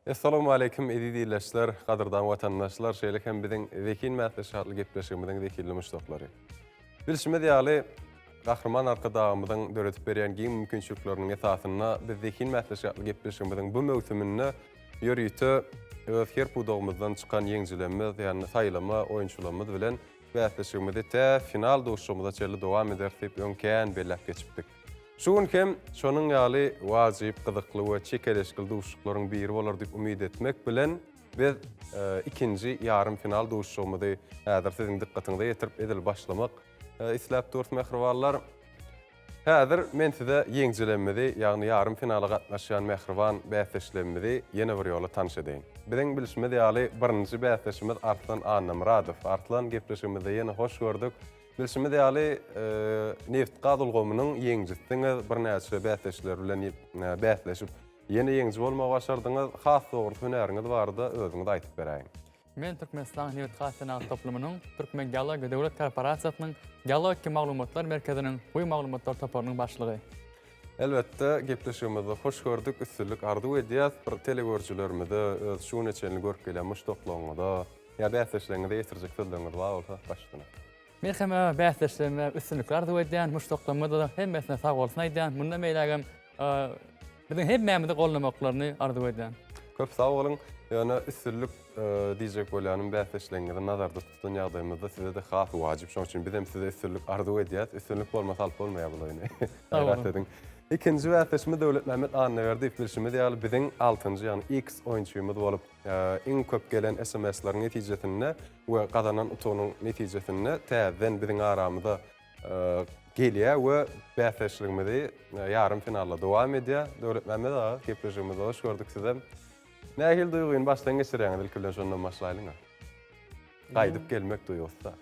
Essalawmaleýkim eziz ildeşler, gadyrdan watandaşlar, şeýle hem biziň Zehin bäsleşigi atly gepleşigimiziň zehinli muşdaklary. Bilşimiz ýaly, Gahryman Arkadagymyzyň döredip berýän giň mümkinçilikleriniň esasynda biz Zehin bäsleşigi atly gepleşigimiziň bu möwsüminde ýörite öz her pudagymyzdan çykan ýeňjilerimiz, ýagny saýlama oýunçylarymyz bilen bäsleşigimizi tä final duşuşygymyza çenli dowam ederis diýip öň kän belläp geçipdik. Şu gün hem şonuň ýaly wajyp, gyzykly we çekeleşikli duşuşyklaryň biri bolar diýip umyt etmek bilen, biz ikinji ýarym final duşuşygymyzy häzir siziň dykgatyňyza ýetirip edil başlamak isläp durus mähribanlar. Häzir men size ýeňjilerimizi, ýagny ýarym finala gatnaşýan mähriban bäsdeşlerimizi ýene bir ýola tanyş edeýin. Biziň bilşimiz ýaly, birinji bäsdeşimiz Arslan Annamyradow. Arslan, gepleşigimizde ýene hoş gördük. Bilşimiz ýaly, nebit-gaz ulgamynyň ýeňijisiňiz, birnäçe bäsdeşler bilen bäsleşip, ýene ýeňiji bolmagy başardyňyz. Has dogrusy hünäriňiz barada özüňiz aýdyp beräýiň. Men Türkmenistanyň nebit-gaz senagat toplumynyň Türkmengeologiýa döwlet korporasiýasynyň Geologiki maglumatlar merkeziniň guýy maglumatlar toparynyň başlygy. Elbetde, gepleşigimizde hoş gördük, üstünlik arzuw edýäs. Bir telegörüjilerimize öz şu güne çenli görüp gelýän muşdaklaryňyza ýa bäsdeşleriňize ýetirjek sözleriňiz bar bolsa, baş üstüne. Men hem öz bäsdeşlerime üstünlikler arzuw edýän, muşdaklarymyza-da hemmesine sag bolsun aýdýan. Mundan beýlägem biziň hemmämizi goldamaklaryny arzuw edýän. Köp sag boluň. Ýöne üstünlik diýjek bolýanym bäsdeşligiňizi nazarda tutan ýagdaýymyzda size-de has wajyp. Şonuň üçin bizem size üstünlik arzuw edýäs. Üstünlik bolmasa alyp bolmaýar bul oýny. Gaýrat ediň. Ikinji bäsdeşimiz Döwletmämmet Annaberdiýew bilşimiz ýaly biziň altynjy ýagny X oýunçymyz bolup iň köp gelen SMS-leriň netijesinde we gazanan utugynyň netijesinde täzeden biziň aramyza gelýär we bäsdeşligimizi ýarym finalda dowam edýär. Döwletmämmet aga, gepleşigimizde hoş gördük sizem. Nähili duýgyny başdan geçirýäňiz ilki bilen şondan başlaýlyň-a. Gaýdyp gelmek duýgusy-da.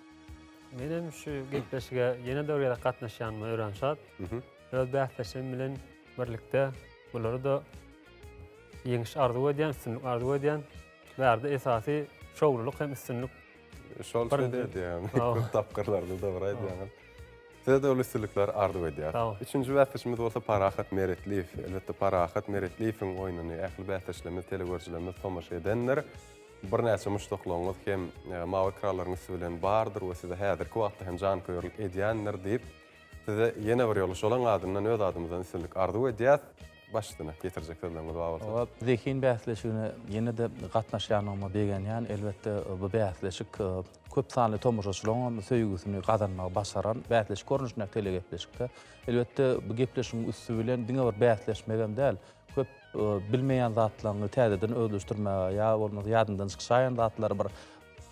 Menem şu gepleşige ýene-de bir gezek gatnaşýanyma örän şat. Öz bäsdeşim bilen birlikde bulara-da ýeňiş arzuw edýän, üstünlik arzuw edýän. Bärde esasy şowlulyk hem üstünlik. Şol sözi edýän. Köp tapgyrlarda dogry aýdýaňyz. Size-de uly üstünlikler arzuw edýäris. Sag bol. Üçünji bäsdeşimiz bolsa Parahat Meretliýew. Elbetde Parahat Meretliýewiň oýnuny ähli bäsdeşlerimiz, telegörüjilerimiz tomaşa edendir. Birnäçe muşdaklaryňyz hem mawy ekranlaryň üsti bilen bardyr we size häzirki wagtda hem janköýerlik edýändir diýip, Size ýene bir ýola şolaň adyndan öz adymyzdan üstünlik arzuw edýäs. Baş üstüne getirjek sözleriňiz bar bolsa. Hawa, zehin bäsleşigine ýene-de gatnaşýanyma begenýän. Elbetde, bu bäsleşik köp sanly tomaşaçylaryň hem söýgüsini gazanmagy başaran bäsleşik görnüşindäki telegepleşikde. Elbetde, bu gepleşigiň üsti bilen diňe bir bäsleşmegem däl, köp bilmeýän zatlaryňy täzeden özleşdirmäge ýa bolmasa ýadyňdan çykyşaýan zatlary bir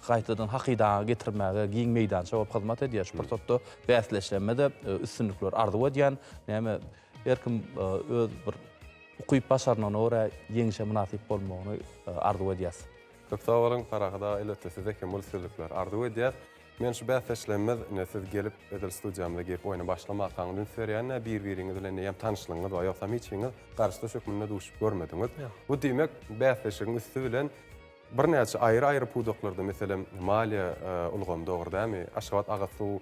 gaýtadan hakydaňa getirmäge giň meýdança bolup hyzmat edýär. Şu pursatda bäsleşleme-de üstünlikler arzuw edýän. Näme, her kim öz bir ukyp-başarnygyna görä ýeňşe mynasyp bolmagyny arzuw edýäs. Köp sag boluň, Parahat aga, elbetde size hem uly üstünlikler arzuw edýäs. Men şu bäsdeşlerimiz, ine siz gelip edil studiýamyza girip oýna başlamakaňyz üns berýän-ä, bir-biriňiz bilen eýýäm tanyşlygyňyz bar, ýogsam hiç hiniz garşydaş hökmünde duşup görmediňiz. Bu diýmek, bäsleşigiň üsti bilen Birnäçe aýry-aýry pudaklarda, meselem, maliýe ulgamy, dogry dälmi? Aşgabat agyz suw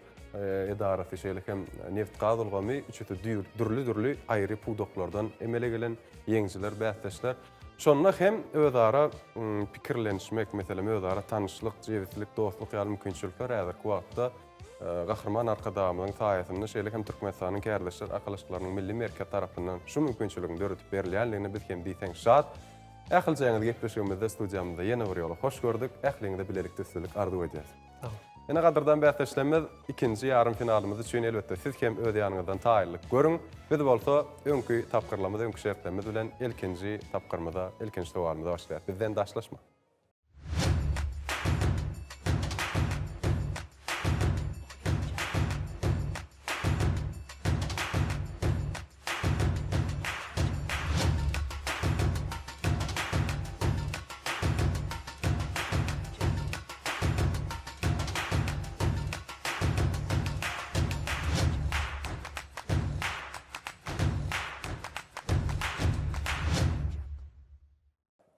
edarasy, şeýle hem nebit-gaz ulgamy üçüsi dürli-dürli aýry pudaklardan emele gelen ýeňijiler, bäsdeşler. Şonda hem özara pikirlenişmek, meselem, özara tanyşlyk, jebislik, dostluk ýaly mümkinçilikler häzirki wagtda Gahryman Arkadagymyzyň saýasynda, şeýle hem Türkmenistanyň Kärdeşler arkalaşyklarynyň Milli merkezi tarapyndan şu mümkinçiligiň döredip berilýändigine biz hem diýseň şat. Ählijeňizi gepleşigimizde studiýamyzda ýene bir ýola hoş gördük. Ähliňize bilelikde üstünlik arzuw edýäs. Ine gadyrdan bäsdeşlerimiz ikinji ýarym finalymyz üçin elbetde siz hem öz ýanyňyzdan taýynlyk görüň. Biz bolsa öňki tapgyrlarymyz, öňki şertlerimiz bilen ilkinji tapgyrymyza, ilkinji sowalymyza başlaýas. Bizden daşlaşmaň.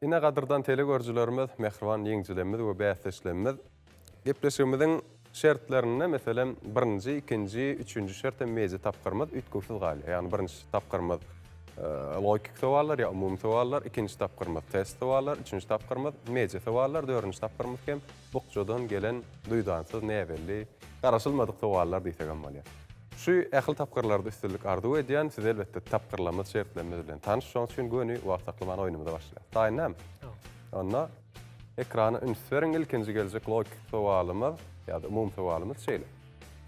Ine gadyrdan telegörüjilerimiz, mähriban ýeňjilerimiz we bäsdeşlerimiz, gepleşigimiziň şertlerinde, meselem, birinji, ikinji, üçünji şert hem media tapgyrymyz üýtgewsiz galýar. Ýagny birinji tapgyrymyz. Logiki sowallar ýa umumy sowallar, ikinji tapgyrymyz test sowallar, üçünji tapgyrymyz media sowallar, dördünji tapgyrymyz hem bukjadan gelen duýdansyz, näbelli, garaşylmadyk sowallar diýsek hem bolýar. Şu ähli tapgyrlarda üstünlik arzuw edýän, siz elbetde tapgyrlarymyz, şertlerimiz bilen tanyş, şonuň üçin göni wagt saklaman oýnumyza başlaýarys. Taýyn dälmi? Onda ekrana üns beriň, ilkinji geljek logiki sowalymyz ýa-da umumy sowalymyz şeýle.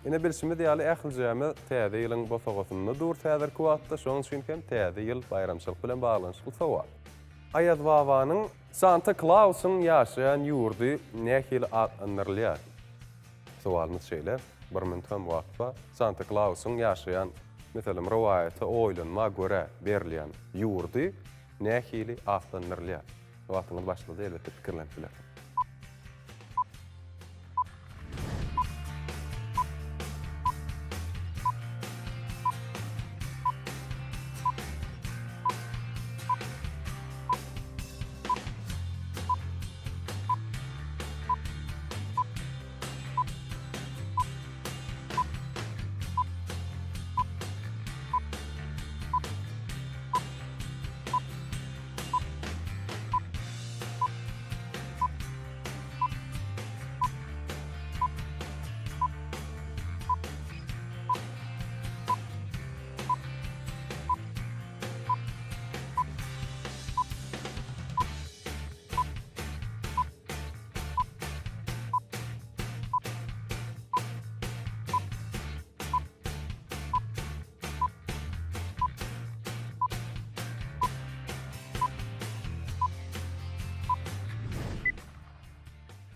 Ine bilşimiz ýaly ählijämiz Täze ýylyň bosagasynda durus häzirki wagtda, şonuň üçin hem Täze ýyl baýramçylyk bilen baglanyşykly sowal. Aýazbabanyň Santa Klausyň ýaşaýan ýurdy nähili atlandyrylýar? Sowalymyz şeýle, bir minut hem wagt bar. Santa Klausyň ýaşaýan, meselem, rowaýata, oýlanma görä berilýän ýurdy nähili atlandyrylýar? Wagtyňyz başlady, elbetde pikirlenip bilersiňiz.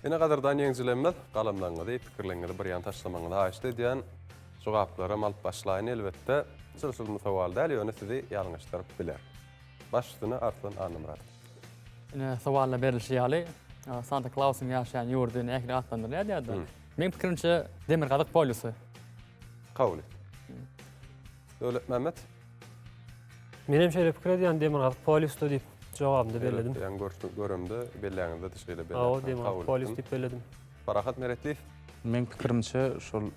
Ine gadyrdan ýeňjilerimiz, galamlaryňyzy, pikirleriňizi bir ýana taşlamagyňyzy haýyşt edýän. Jogaplaram alyp başlaýyn elbetde. Çylşyrymly sowal däl, ýöne sizi ýalňyşdyryp biler. Baş üstüne Arslan Annamyradow. Ine sowalda berlişi ýaly, Santa Klausyň ýaşaýan ýurdy nähili atlandyrylýar diýýär-de. Meň pikirimçe Demirgazyk polýusy. Kabul et. Döwletmämmet. Menem şeýle pikir edýän Demirgazyk polýusda diýip jogabymda belledim. Elbetde, ýaňy göremde belläňizde-de şeýle belläpdim. Hawa, Demirgazyk polýus diýip belledim. Parahat Meretliýew. Meň pikirimçe şol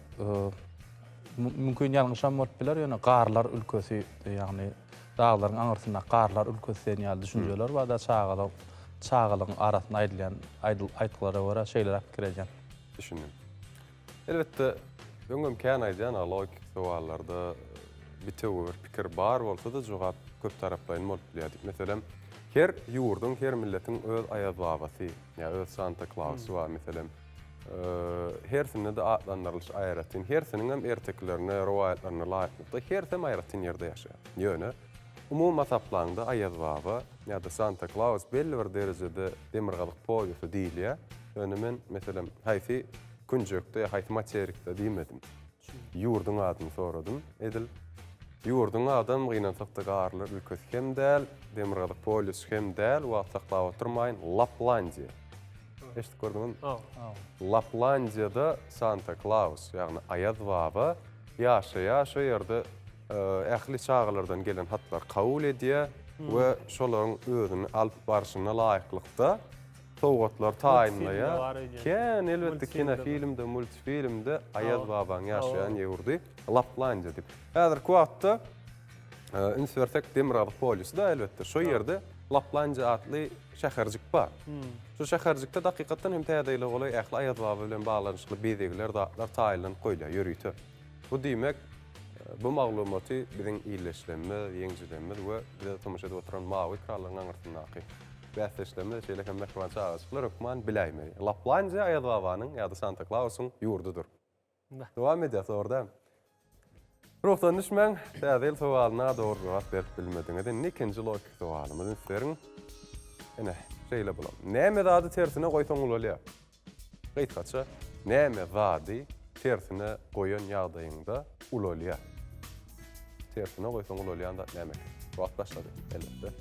mümkin ýalňyşam bolup biler, ýöne garlar ülkesi, ýagny daglaryň aňyrsyndaky garlar ülkesi diýen ýaly düşünjeler bar-da çagalyk çagalygyň arasynda aýdylýan aýtgylara görä şeýleräk pikir edýän. Düşündim. Elbetde, öňem kän aýdýan a logiki sowallarda bitewi bir pikir bar bolsa-da jogap köptaraplaýyn bolup bilýär diýip. Meselem, her ýurduň, her milletiň öz Aýazbabasy ýa öz Santa Klausy bar meselem. Hersinde-de atlandyrylyş aýratyn. Hersiniň hem ertekilerine, rowaýatlaryna laýyklykda hersem aýratyn ýerde ýaşaýar. Ýöne umumy hasaplaňda Aýazbaba ýa-da Santa Klaus belli bir derejede Demirgazyk polýusy diýilýär. Ýöne men, meselem, haýsy künjekde ýa haýsy materikde diýmedim. Ýurduň adyny soradym. Edil ýurduň adam gynansakda garly ülkesi hem däl, Demirgazyk polýusy hem däl, wagt saklap oturmaýyn, Laplandiýa. Eşidip gördüňizmi? Laplandiýada Santa Klaus, ýagny Aýaz baba ýaşaýar, şo ýerde ähli çagalardan gelen hatlary kabul edýär we şolaryň özüni alyp barşyna laýyklykda Sowgatlar taýynlaýar. Kän elbetde kinofilmde, multfilmde Aýaz babaň ýaşaýan ýurdy Laplandiýa diýip. Häzirki wagtda üns bersek Demirgazyk polýusy-da elbetde şo ýerde Laplandiýa atly şäherjik bar. Şu şäherjikde dakykatdan hem Täze ýyla golaý ähli Aýaz baba bilen baglanyşykly bezegler, zatlar taýynlanyp goýulýar ýörite. Bu diýmek, bu maglumaty biziň ildeşlerimiz, ýeňijilerimiz we bize tomaşa edip oturan mawy ekranlaryň aňyrsyndaky Bäsdeşlerimiz, şeýle hem mähriban çagajyklar hökman biläýmeli. Laplandiýa Aýazbabanyň ýa-da Santa Klausyň ýurdudyr. Dowam edýäs, dogry dälmi? Ruhdan düşmäň, Täze ýyl sowalyna dogry jogap berip bilmediňiz. Indi ikinji logiki sowalymyz, üns beriň. Ine, şeýle bulam. Näme zady tersine goýsaň ulalýar? Gysgaça, näme zady tersine goýan ýagdaýyňda ulalýar? Tersine goýsaň ulalýan zat näme eken? Wagt başlady, elbetde.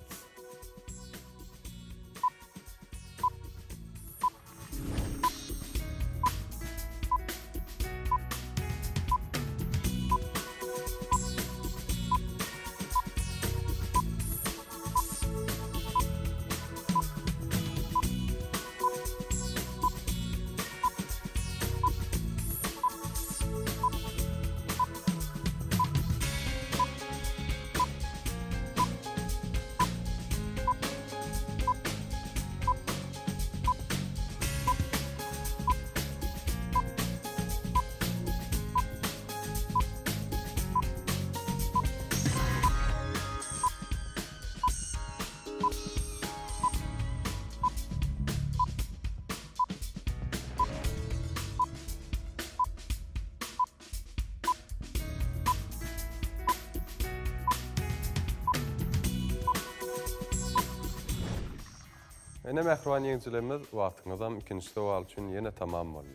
Ine mähriban ýeňijilerimiz wagtyňyzam ikinji sowal üçin ýene tamam boldy.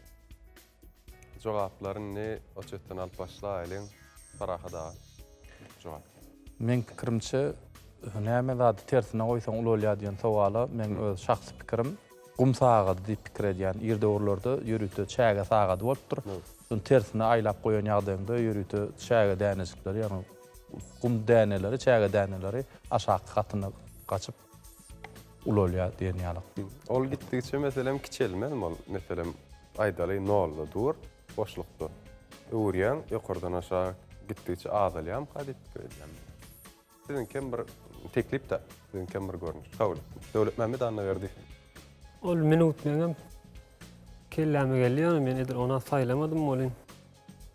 Jogaplary indi o çetden alyp başlaýlyň. Parahat aga. Jogap. Meň pikirimçe näme zady tersine goýsaň ulalýar diýen sowala meň öz şahsy pikirim gum sagady diýip pikir edýän. Ir döwürlerde ýörite çäge sagady bolupdyr. Şony tersine aýlap goýan ýagdaýyňda ýörite çäge dänejikleri, ýagny gum däneleri, çäge däneleri aşaky gatyna gaçyp ulalýar diýen ýaly. Ol gitdigiçe meselem kiçelmezmi ol? Meselem aýdaly nolda dur, boşlukda. Öwürýäň, ýokardan aşak gitdigiçe azalýarmyka diýip pikir edýän men. Siziňkem bir teklip-dä, siziňkem bir görnüş. Kabul etdim. Döwletmämmet Annaberdi. Ol minut meňem kelläme geldi ýöne men edil ona saýlamadym welin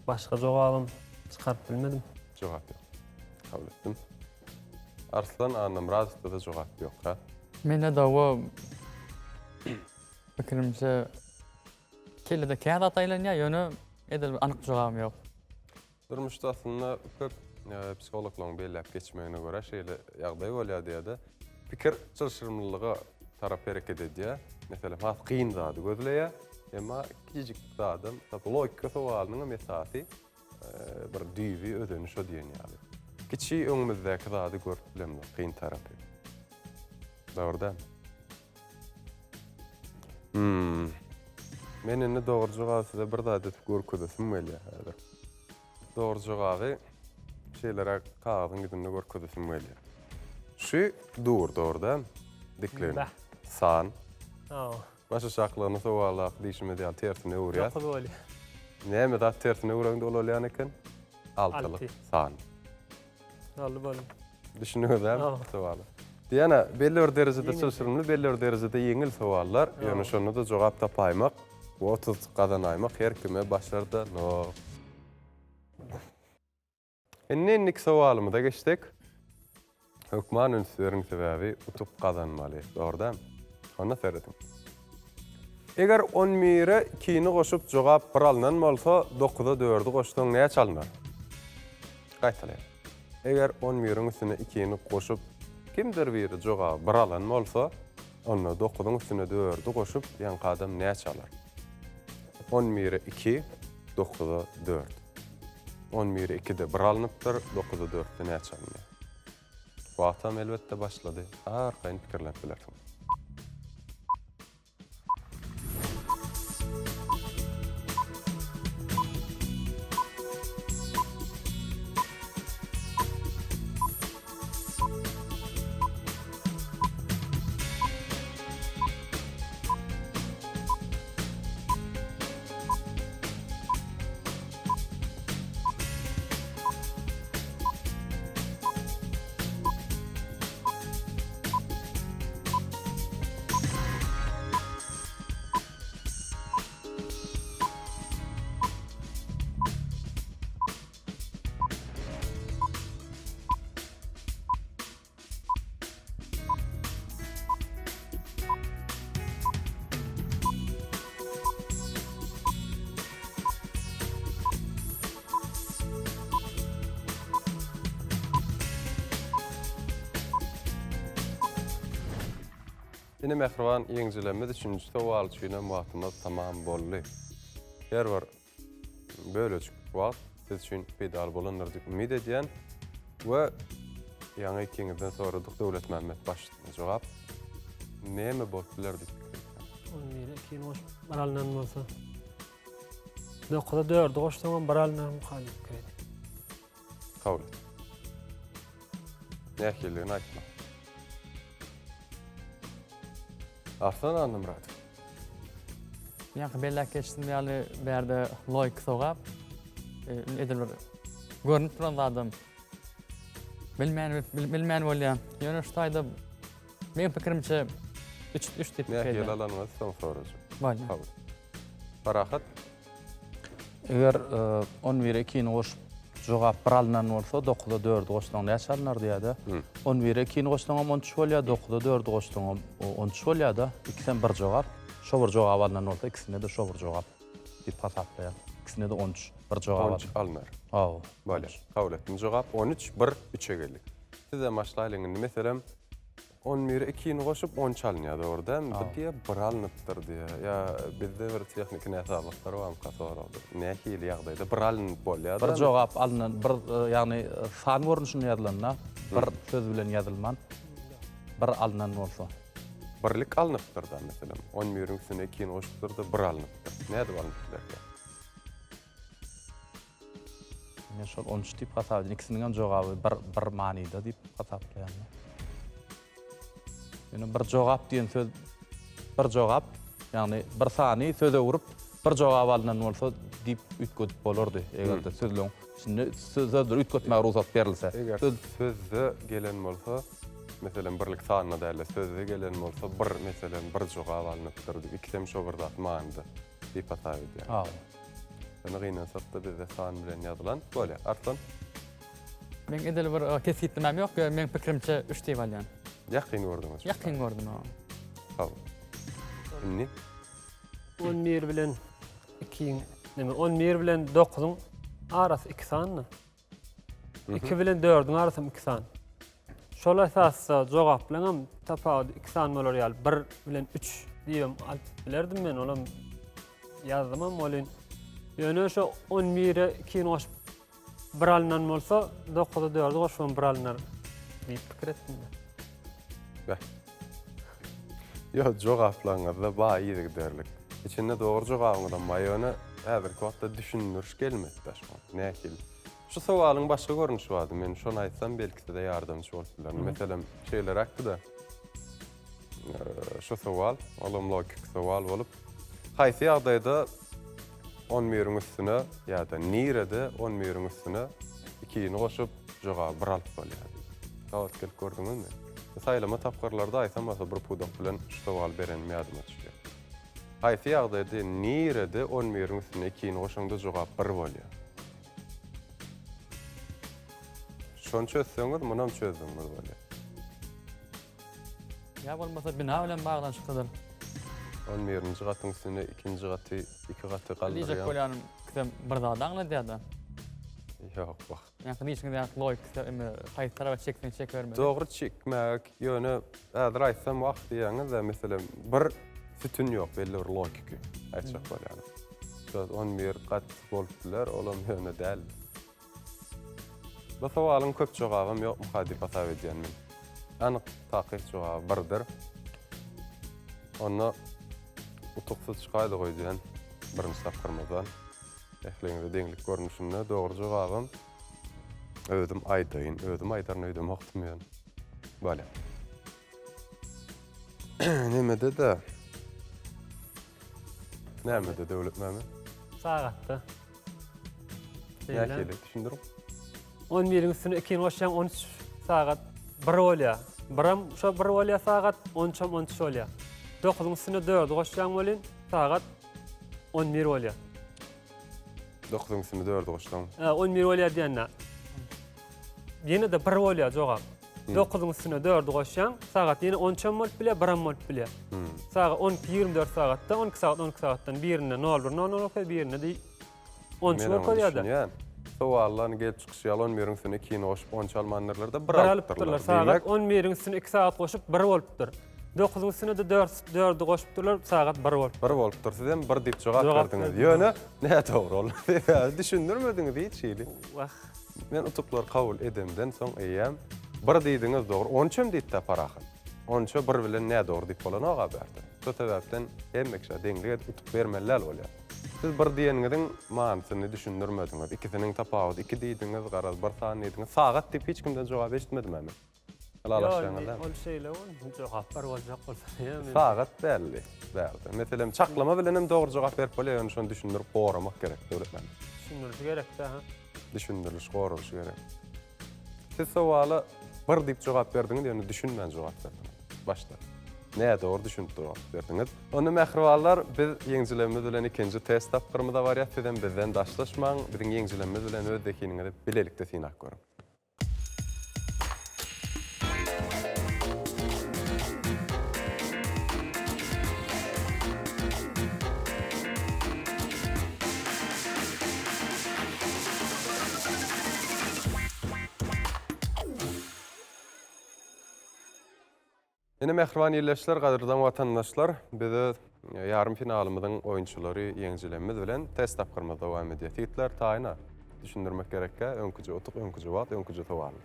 başga jogabam çykaryp bilmedim. Jogap ýok. Kabul etdim. Arslan Annamyradowda-da jogap ýok, ha? Mende-de o pikirimçe kellede kän zat aýlanýar, ýöne edil bir anyk jogabym ýok. Durmuşda aslynda köp psihologlaryň belläp geçmegine görä şeýle ýagdaý bolýar diýýär-de, pikir çylşyrymlylyga tarap hereket edýär. Meselem, has kyn zady gözleýär, emma kiçijik zadam, logika sowalynyň hem esasy bir düýbi, özeni şo diýen ýaly. Kiçi öňümizdäki zady görüp bilemzok, kyn tarapy. Dogry dälmi? Hmm. Men indi dogry jogaby size bir zat edip görkezesim gelýär häzir. Dogry jogaby şeýleräk kagyzyň ýüzünde görkezesim gelýär. Şu dur, dogry dälmi? Dikligine. San. Baş aşaklygyny sowaldaky diýşimiz ýaly tersine öwürýäs. 9 bolýar. Näme zat tersine öwreňde ulalýan eken? Altylyk san. Aldy bolum. Düşündiňiz dämi sowala? Diýana, belli bir derejede çylşyrymly, belli bir derejede ýeňil sowallar. Ýöne şonda-da jogap tapaýmak we 30 gazanaýmak her kime başardanok. Indi indiki sowalymyza geçsek. Hökman üns beriň sebäbi utuk gazanmaly. Dogry dälmi? Onda serediň. Eger on bire ikini goşup jogap bir alnan bolsa, dokuza dördi goşsaň näçe alnar? Gaýtalaýyn. Eger on biriň üstüne ikini goşup kimdir biri jogaby bir alan bolsa, onda dokuzyň üstüne dördi goşup ýaňky adam näçe alar? On bire iki, dokuza dört. On bire ikide bir alnypdyr, dokuza dörtde näçe alynýar? Wagtam elbetde başlady. Arkaýyn pikirlenip bilersiň. Ine mähriban ýeňijilerimiz üçünji sowal üçinem wagtymyz tamam boldy. Her bir bölejik wagt siz üçin peýdaly bolandyr diýip umyt edýän we ýaňy ikiňizden soradyk Döwletmämmet başyna jogap näme bolup biler diýip pikir edýän. 11-e 2-ni goşup bir alnan bolsa 9-a 4-i goşsaňam bir alnarmyka diýip pikir edýän. Kabul et. Nähililigini aýtma. Arslan Annamyradow. Ýaňky belläp geçdim ýaly bärde logiki sogap edil bir görnüp duran zadam bilmän bilmän bolýar. Ýöne şu taýda meň pikirimçe 3 3 diýip pikir edýän. Nähili alanyňyzy soň sorajak. Bolýar. Kabul. Parahat. Eger on bire ikini goşup jogap bir alnan bolsa, dokuza dördi goşsaň näçe alnar diýýär-de. On bire ikini goşsaňam on üç bolýar, dokuza dördi goşsaňam on üç bolýar-da. Ikisem bir jogap. Şo bir jogap alnan bolsa, ikisinde-de şo bir jogap diýip hasaplaýar. Ikisinde-de on üç bir jogap. On üç alnar. Hawa. Bolýar. Kabul etdim jogap. On üç, bir, üçe geldik. Sizden başlaýlyň indi. Meselem. On bire ikini goşup on üç alynýar dogry dälmi? Bu diýýär bir alnypdyr diýýär. Ýa bizde bir tehniki näsazlyklar barmyka soragda. Nähili ýagdaýda bir alnyp bolýar Bir jogap alnan bir ýagny san görnüşinde ýazylanda bir söz bilen ýazylman bir alnan bolsa. Birlik alnypdyr-da meselem. On biriň üstüne ikini goşupdyr-da bir alnypdyr. Nädip alnyp bilerkä? Men şol 13 diýip hasap edýän. Ikisiniň hem jogaby bir bir manyda diýip hasaplaýan. Ýöne bir jogap diýen söz bir jogap, ýagny bir sany söz öwrüp bir jogap alnan bolsa diýip üýtgedip bolardy. Eger-de sözleň içinde sözleri üýtgetmäge rugsat berilse. Eger sözde gelen bolsa, meselem birlik sanyna däl-de sözde gelen bolsa bir meselem bir jogap alnypdyr diýip ikisem şo bir zat manyda diýip hasap edýän. Hawa. Ýöne gynansakda bizde san bilen ýazylan. Bolýar. Arslan. Meň edil bir e, kesgitlemem ýok, ýöne meň pikirimçe 3 diýip alýan. Ýakyn gördüňiz. Ýakyn gördüm. Sag bol. Indi 11 bilen 2-iň, näme 11 bilen 9-yň arasy 2 sandy. 2 bilen 4-üň arasy 2 san. Şol esasda jogaplaryňam tapawudy 2 san bolar ýaly 1 bilen 3 diýibem alyp bilerdim men, olam ýazdymam welin. Ýöne şo 11-e 2-ni goşup 1 alynan bolsa, 9-a 4-i goşubam 1 alynar diýip pikir etdim men. Beh. Ýok, jogaplaryňyzda bar yzygiderlik. Içinde dogry jogabyňyzam bar, ýöne häzirki wagtda düşündiriş gelmedi-de şoňa. Nähili? Şu sowalyň başga görnüşi bardy. Men şony aýtsam, belki size ýardamçy bolup bilerin. Meselem, şeýleräkdi-de, şu sowal, olam logiki sowal bolup, haýsy ýagdaýda on biriň üstüne ýa-da nirede on biriň üstüne ikini goşup, jogaby bir alyp bolýar diýip. Gabat gelip gördüňizmi? Saýlama tapgyrlarda aýtsam bolsa bir pudak bilen şu sowaly berenim ýadyma düşýär. Haýsy ýagdaýda nirede on biriň üstüne ikini goşaňda jogap bir bolýar? Şony çözseňiz, munam çözdüňiz bolýar. Ýa bolmasa bina bilen baglanyşyklydyr. On birinji gatyň üstünde ikinji gaty, iki gaty Diýjek galdyrýaň. bolýanym ikisem bir zady aňladýar-da. Ýok, wah. Ýaňky diýşiňiz ýaly logikasy indi haýsy tarapa çekseň çekibermeli. Dogry çekmäge ýöne häzir aýtsam wah diýýäňiz-dä, meselem, bir sütün ýok belli bir logiki aýtjak bolýanym. Şo 11 gat bolup biler, olam ýöne däl. Bu sowalyň köp jogabam ýokmuka diýip hasap edýän men. Anyk, takyk jogaby birdir. Onda utuksyz çykaýdyk öýdýän birinji tapgyrymyzdan. Ähliňize deňlik görnüşinde dogry jogabam özüm aýdaýyn. Özüm aýdaryn öýdemokdym ýöne. Bolýar. Nemede-de Nämede Döwletmämmet? Sagatda. Nähili düşündiriň? 11-iň üstüne 2-ni goşýaň 13 sagat 1 bolýar. Biram şo 1 bolýar sagat, 13-em 13 bolýar. 9-yň üstüne 4-i goşýaň welin sagat 11 bolýar. 9-yň üstüne 4-i goşsaň. Hä, 11 bolýar diýende. Ýene-de 1 bolýar jogap. 9-yň üstüne 4-i goşýaň, sagat ýene 13-em bolup bilýär, 1-em bolup bilýär. Sagat 12 24 sagatda, 12 sagat 12 sagatdan birinde 01 00 okaýar, birinde de 13 Men oňa görkezýär-de. düşünýän. Sowaldan gelip çykyşy ýaly 11-iň üstüne 2-ni goşup 13 almandyrlar-da, 1 Bir alypdyrlar. alypdyrlar. Sagat 11-iň üstüne 2 sagat goşup 1 bolupdyr. 9-yň üstüne-de 4 4-i goşupdyrlar, sagat 1 bolupdyr. 1 bolupdyr. Siz hem 1 diýip jogap Jogap berdiňiz. berdim. Ýöne nädogry ol. Sebäbi düşündirmediňiz hiç hili. Wah. Men utuklary kabul edemden soň eýýäm bir diýdiňiz dogry, on üçem diýdi-dä Parahat. On üçe bir bilen nädogry diýip bolanok-a bärde. Şo sebäpden hemme kişä deňlik edip utuk bermeli däl bolýar. Siz bir diýeniňiziň manysyny düşündirmediňiz. Ikisiniň tapawudy iki diýdiňiz, garaz bir san diýdiňiz. Sagat diýip hiç kimden jogap eşitmedim-ä men. Ylalaşýaňyz dälmi? Ol şeýle ol jogap bar boljak bolsa. Sagat däldi bärde. Meselem çaklama bilen hem dogry jogap berip bolýar, ýöne şony düşündirip goramak gerek Döwletmämmet. Düşündirişi gerek-dä ha. Düşündiriliş, goralyşy gerek. Siz sowala bir diýip jogap berdiňiz, ýöne düşünmän jogap berdiňiz. Başda. Nädogry düşünip jogap berdiňiz. Onda mähribanlar, biz ýeňjilerimiz bilen ikinji test tapgyrymyza barýas. Sizem bizden daşlaşmaň, biziň ýeňjilerimiz bilen öz zehiniňizi bilelikde synap görüň. Ine mähriban ildeşler, gadyrdan watandaşlar, biz öz ýarym finalymyzyň oýunçylary ýeňijilerimiz bilen test tapgyrymyzy dowam edýäs. Ýigitler taýyna düşündirmek gerekkä, öňküje utuk, öňküje wagt, öňküje sowal.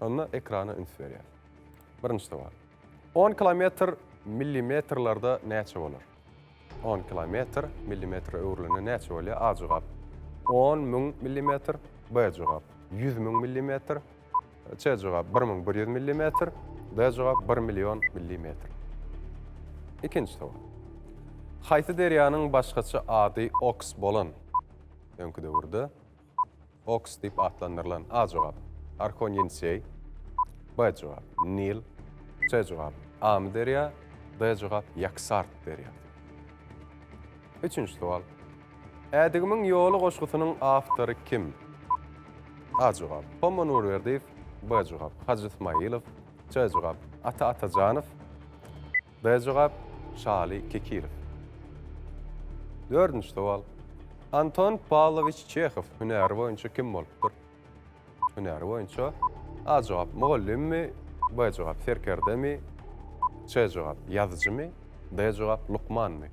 Onda ekrana üns berýäs. Birinji sowal. On kilometr millimetrlerde näçe bolar? On kilometr millimetre öwrülende näçe bolýar? A jogap 10 müň millimetr, B jogap 100 müň millimetr, C jogap 1100 millimetr, D jogap 1 million millimetr. Ikinji sowal. Haýsy derýanyň başgaça ady Oks bolan? Öňki döwürde Oks diýip atlandyrylan A jogap Orhon-Ýeniseý, B jogap Nil, C jogap Amyderýa, D jogap Ýaksart derýasy. Üçünji sowal. Ädigimiň ýoly goşgusynyň awtory kim? A jogap Pomma Nurberdiýew, B jogap Hajy Ysmaýylow, C jogap Ata Atajanow, D jogap Şaly Kekilow. Dördünji sowal. Anton Pawlowiç Çehow hünäri boýunça kim bolupdyr? Hünäri boýunça A jogap mugallymmy, B jogap serkerdemi, C jogap ýazyjymy, D jogap lukmanmy?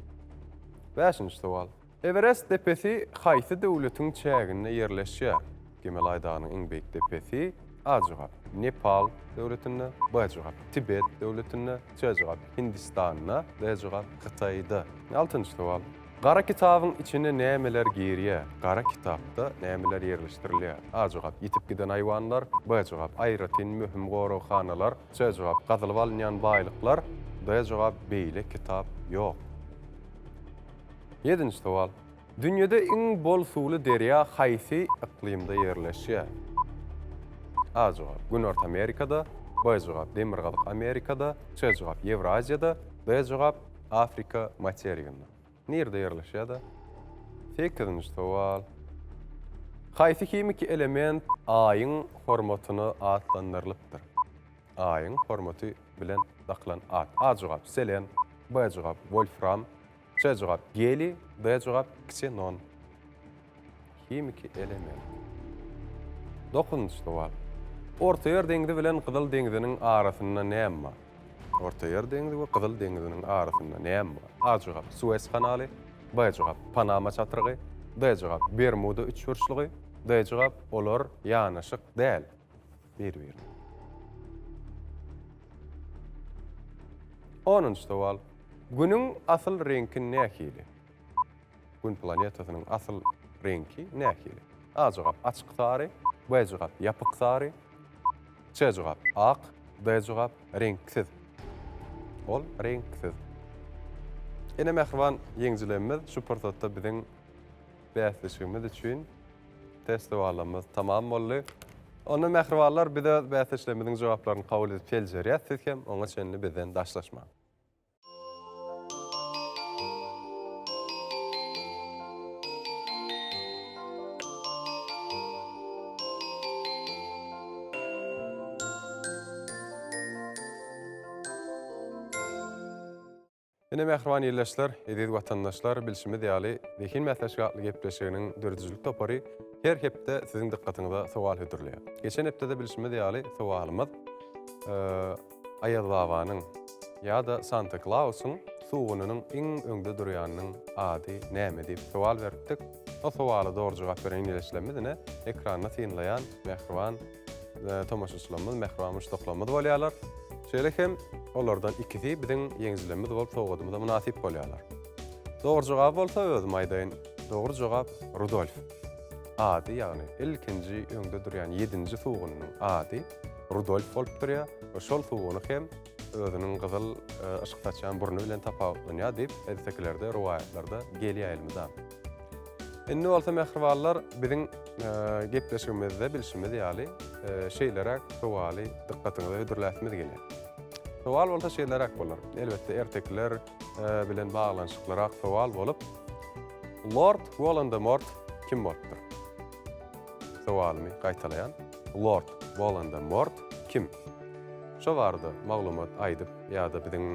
Bäşinji sowal. Ewerest depesi haýsy döwletiň çäginde ýerleşýär? Gimalaý dagynyň iň beýik depesi A jogap, Nepal döwletinde, B jogap, Tibet döwletinde, C jogap, Hindistanda, D jogap, Hytaýda. Altynjy sowal. Gara kitabyň içine nämeler girýär? Gara kitapda nämeler ýerleşdirilýär? A jogap, ýitip giden haýwanlar, B jogap, aýratyn möhüm goraghanalar, C jogap, gazylyp alynýan baýlyklar, D jogap, beýle kitap ýok. Ýedinji sowal. Dünýede iň bol suwly derýa haýsy yklymda ýerleşýär? A jogap, Günorta Amerikada, B jogap, Demirgazyk Amerikada, C jogap, Ýewraziýada, D jogap, Afrika materiginde. Nirde ýerleşýär-de? Sekizinji sowal. Haýsy himiki element Aýyň hormatyna atlandyrylypdyr? Aýyň hormaty bilen dakylan at. A jogap, selen, B jogap, wolfram, C jogap, geliý, D jogap, ksenon. Himiki element. Dokuzynjy sowal. Ortaýer deňzi bilen Gyzyl deňziniň arasynda näme bar? Ortaýer deňzi we Gyzyl deňziniň arasynda näme bar? A jogap, Sues kanaly, B jogap, Panama çatrygy, D jogap, Bermuda üçburçlugy, D jogap, olar ýanaşyk däl bir-birine. Onunjy sowal. Günüň asyl reňki nähili? Gün planetasynyň asyl reňki nähili? A jogap açyk sary, B jogap ýapyk sary, C jogap ak, D jogap reňksiz. Ol reňksiz. Ene mähriban ýeňjilerimiz şu pursatda biziň bäsleşigimiz üçin test sowallarymyz tamam boldy. Onda mähribanlar biz öz bäsdeşlerimiziň jogaplaryny kabul edip seljerýäs, siz hem oňa çenli bizden daşlaşmaň. Ine mähriban ildeşler, eziz watandaşlar, bilşimiz ýaly, Zehin bäsleşigi atly gepleşiginiň döredijilik topary her hepde siziň dykgatyňyza sowal hödürleýär. Geçen hepdede bilşimiz ýaly, sowalymyz Aýazbabanyň ýa-da Santa Klausyň sugunynyň iň öňde durýanynyň ady näme diýip sowal beripdik. O sowala dogry jogap beren ildeşlerimiz ine ekranda synlaýan mähriban tomaşaçylarymyz, mähriban muşdaklarymyz bolýarlar. Şeýle hem olardan ikisi biziň ýeňijilerimiz bolup sowgadymyza mynasyp bolýarlar. Dogry jogaby bolsa özüm aýdaýyn. Dogry jogap Rudolf. Ady, ýagny ilkinji öňde durýan ýedinji sugunynyň ady Rudolf bolup durýar we şol suguny hem özüniň gyzyl yşyk saçýan burny bilen tapawutlanýar diýip, ertekilerde, rowaýatlarda gelýär elmydam. Indi bolsa mähribanlar, biziň gepleşigimizde bilşimiz ýaly, şeýleräk sowaly dykgatyňyza hödürläsimiz gelýär. Sowal bolsa şeýleräk bolar. Elbetde, ertekiler bilen baglanyşyklyrak sowal bolup, Lord Wolan-de-Mort kim bolupdyr? Sowalymy gaýtalaýan. Lord Wolan-de-Mort kim? Şo barada maglumat aýdyp ýa-da biziň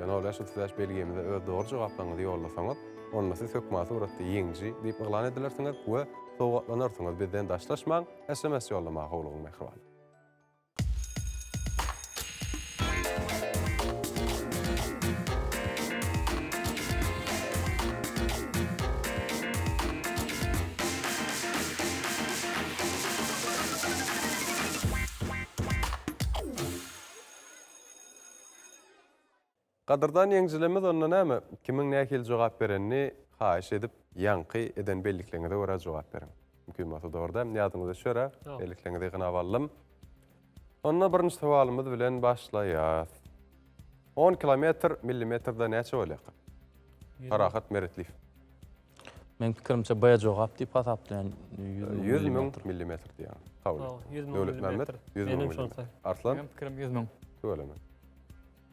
nol bäş 35 belgimize öz dogry jogaplaryňyzy ýollasaňyz, onda siz hökman suratda ýeňiji diýip yglan edilersiňiz we sowgatlanarsyňyz. Bizden daşlaşmaň, sms ýollamaga howlugyň mähriban. Gadyrdan ýeňjilerimiz onda näme, kimiň nähili jogap berenini haýyş edip ýaňky eden bellikleňize görä jogap beriň. Mümkin bolsa dogry däl, ýadyňyza düşer-ä, bellikleňizi ýygnap aldym. Onda birinji sowalymyz bilen başlaýas. On kilometr millimetrde näçe bolýarka? Parahat Meretliýew. Meň pikirimçe B jogap diýip hasaplaýan 100 müň millimetr diýýän. Kabul. 100 müň millimetr. 100 müň millimetr. Arslan? Meň pikirim 100 müň. Tüweleme.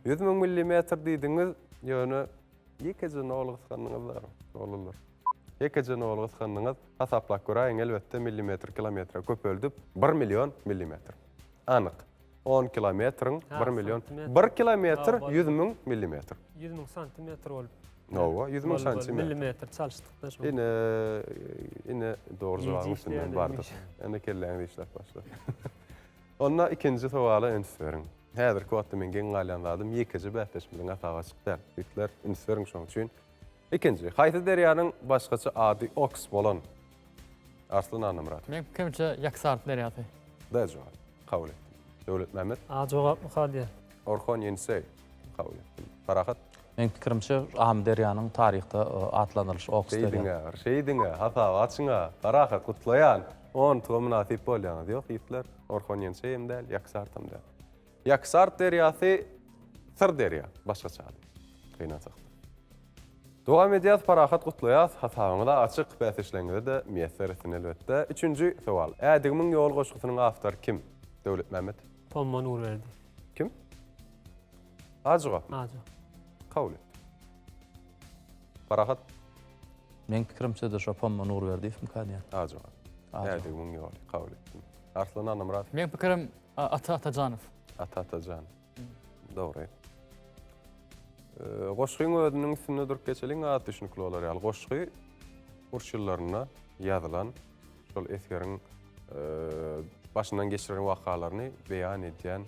100 müň millimetr diýdiňiz, ýöne ýekeje nol gysgandyňyz da, oglanlar. Ýekeje nol gysgandyňyz, hasaplap göräýiň, elbetde millimetr kilometre köpeldip 1 million millimetr. Anyk. On kilometriň bir million. Bir kilometr 100 müň millimetr. 100 müň santimetr bolup. Nowa, 100 müň santimetr. Millimetr çalyşdykda şo. Ine, ine dogry jogabyň üstünden bardyk. Ine kelläňiz işläp başlady. Onda ikinji sowala üns beriň. Häzirki wagtda men geň galýan zadym ýekeje bäsdeşimiziň hasaby açyk däl. Ýigitler, üns beriň şoň üçin. Ikinji, haýsy derýanyň başgaça ady Oks bolan? Arslan Annamyradow. Meň pikirimçe Ýaksart derýasy. D jogap. Kabul etdim. Döwletmämmet. A jogapmyka diýýän. Orhon Ýeniseý. Kabul etdim. Parahat. Meň pikirimçe Amyderýanyň taryhda atlandyrylyşy Oks derýasy. Şeýdiň-ä, bir şeýdiň-ä, hasaby açyň-a. Parahat, gutlaýan. Ontuga mynasyp bolýaňyz. Ýok, ýigitler, Orhon Ýeniseý hem däl, Ýaksartam däl. Ýaksart derýasy Syr derýa, başgaça ady. Gynansakda. Dowam edýäs, Parahat gutlaýas, hasabyňyz-a açyk, bäsdeşleriňize-de miýesser etsin elbetde. Üçünji sowal. Ädigimiň ýoly goşgusynyň awtory kim? Döwletmämmet. Pomma Nurberdi. Kim? A jogapmy? A jogap. Kabul etdim. Parahat. Meň pikirimçe-de şo Pomma Nurberdiýewmika diýýän. A jogap. Ädigimiň ýoly. Kabul etdim. Arslan Annamyradow. Meň pikirim Ata Atajanow. Ata Atajanow. Dogry. Goşgyň özüniň üstünde durup geçeliň, az düşnükli bolar ýaly. Goşgy uruş ýyllarynda ýazylan, şol esgeriň başyndan geçiren wakalaryny beýan edýän,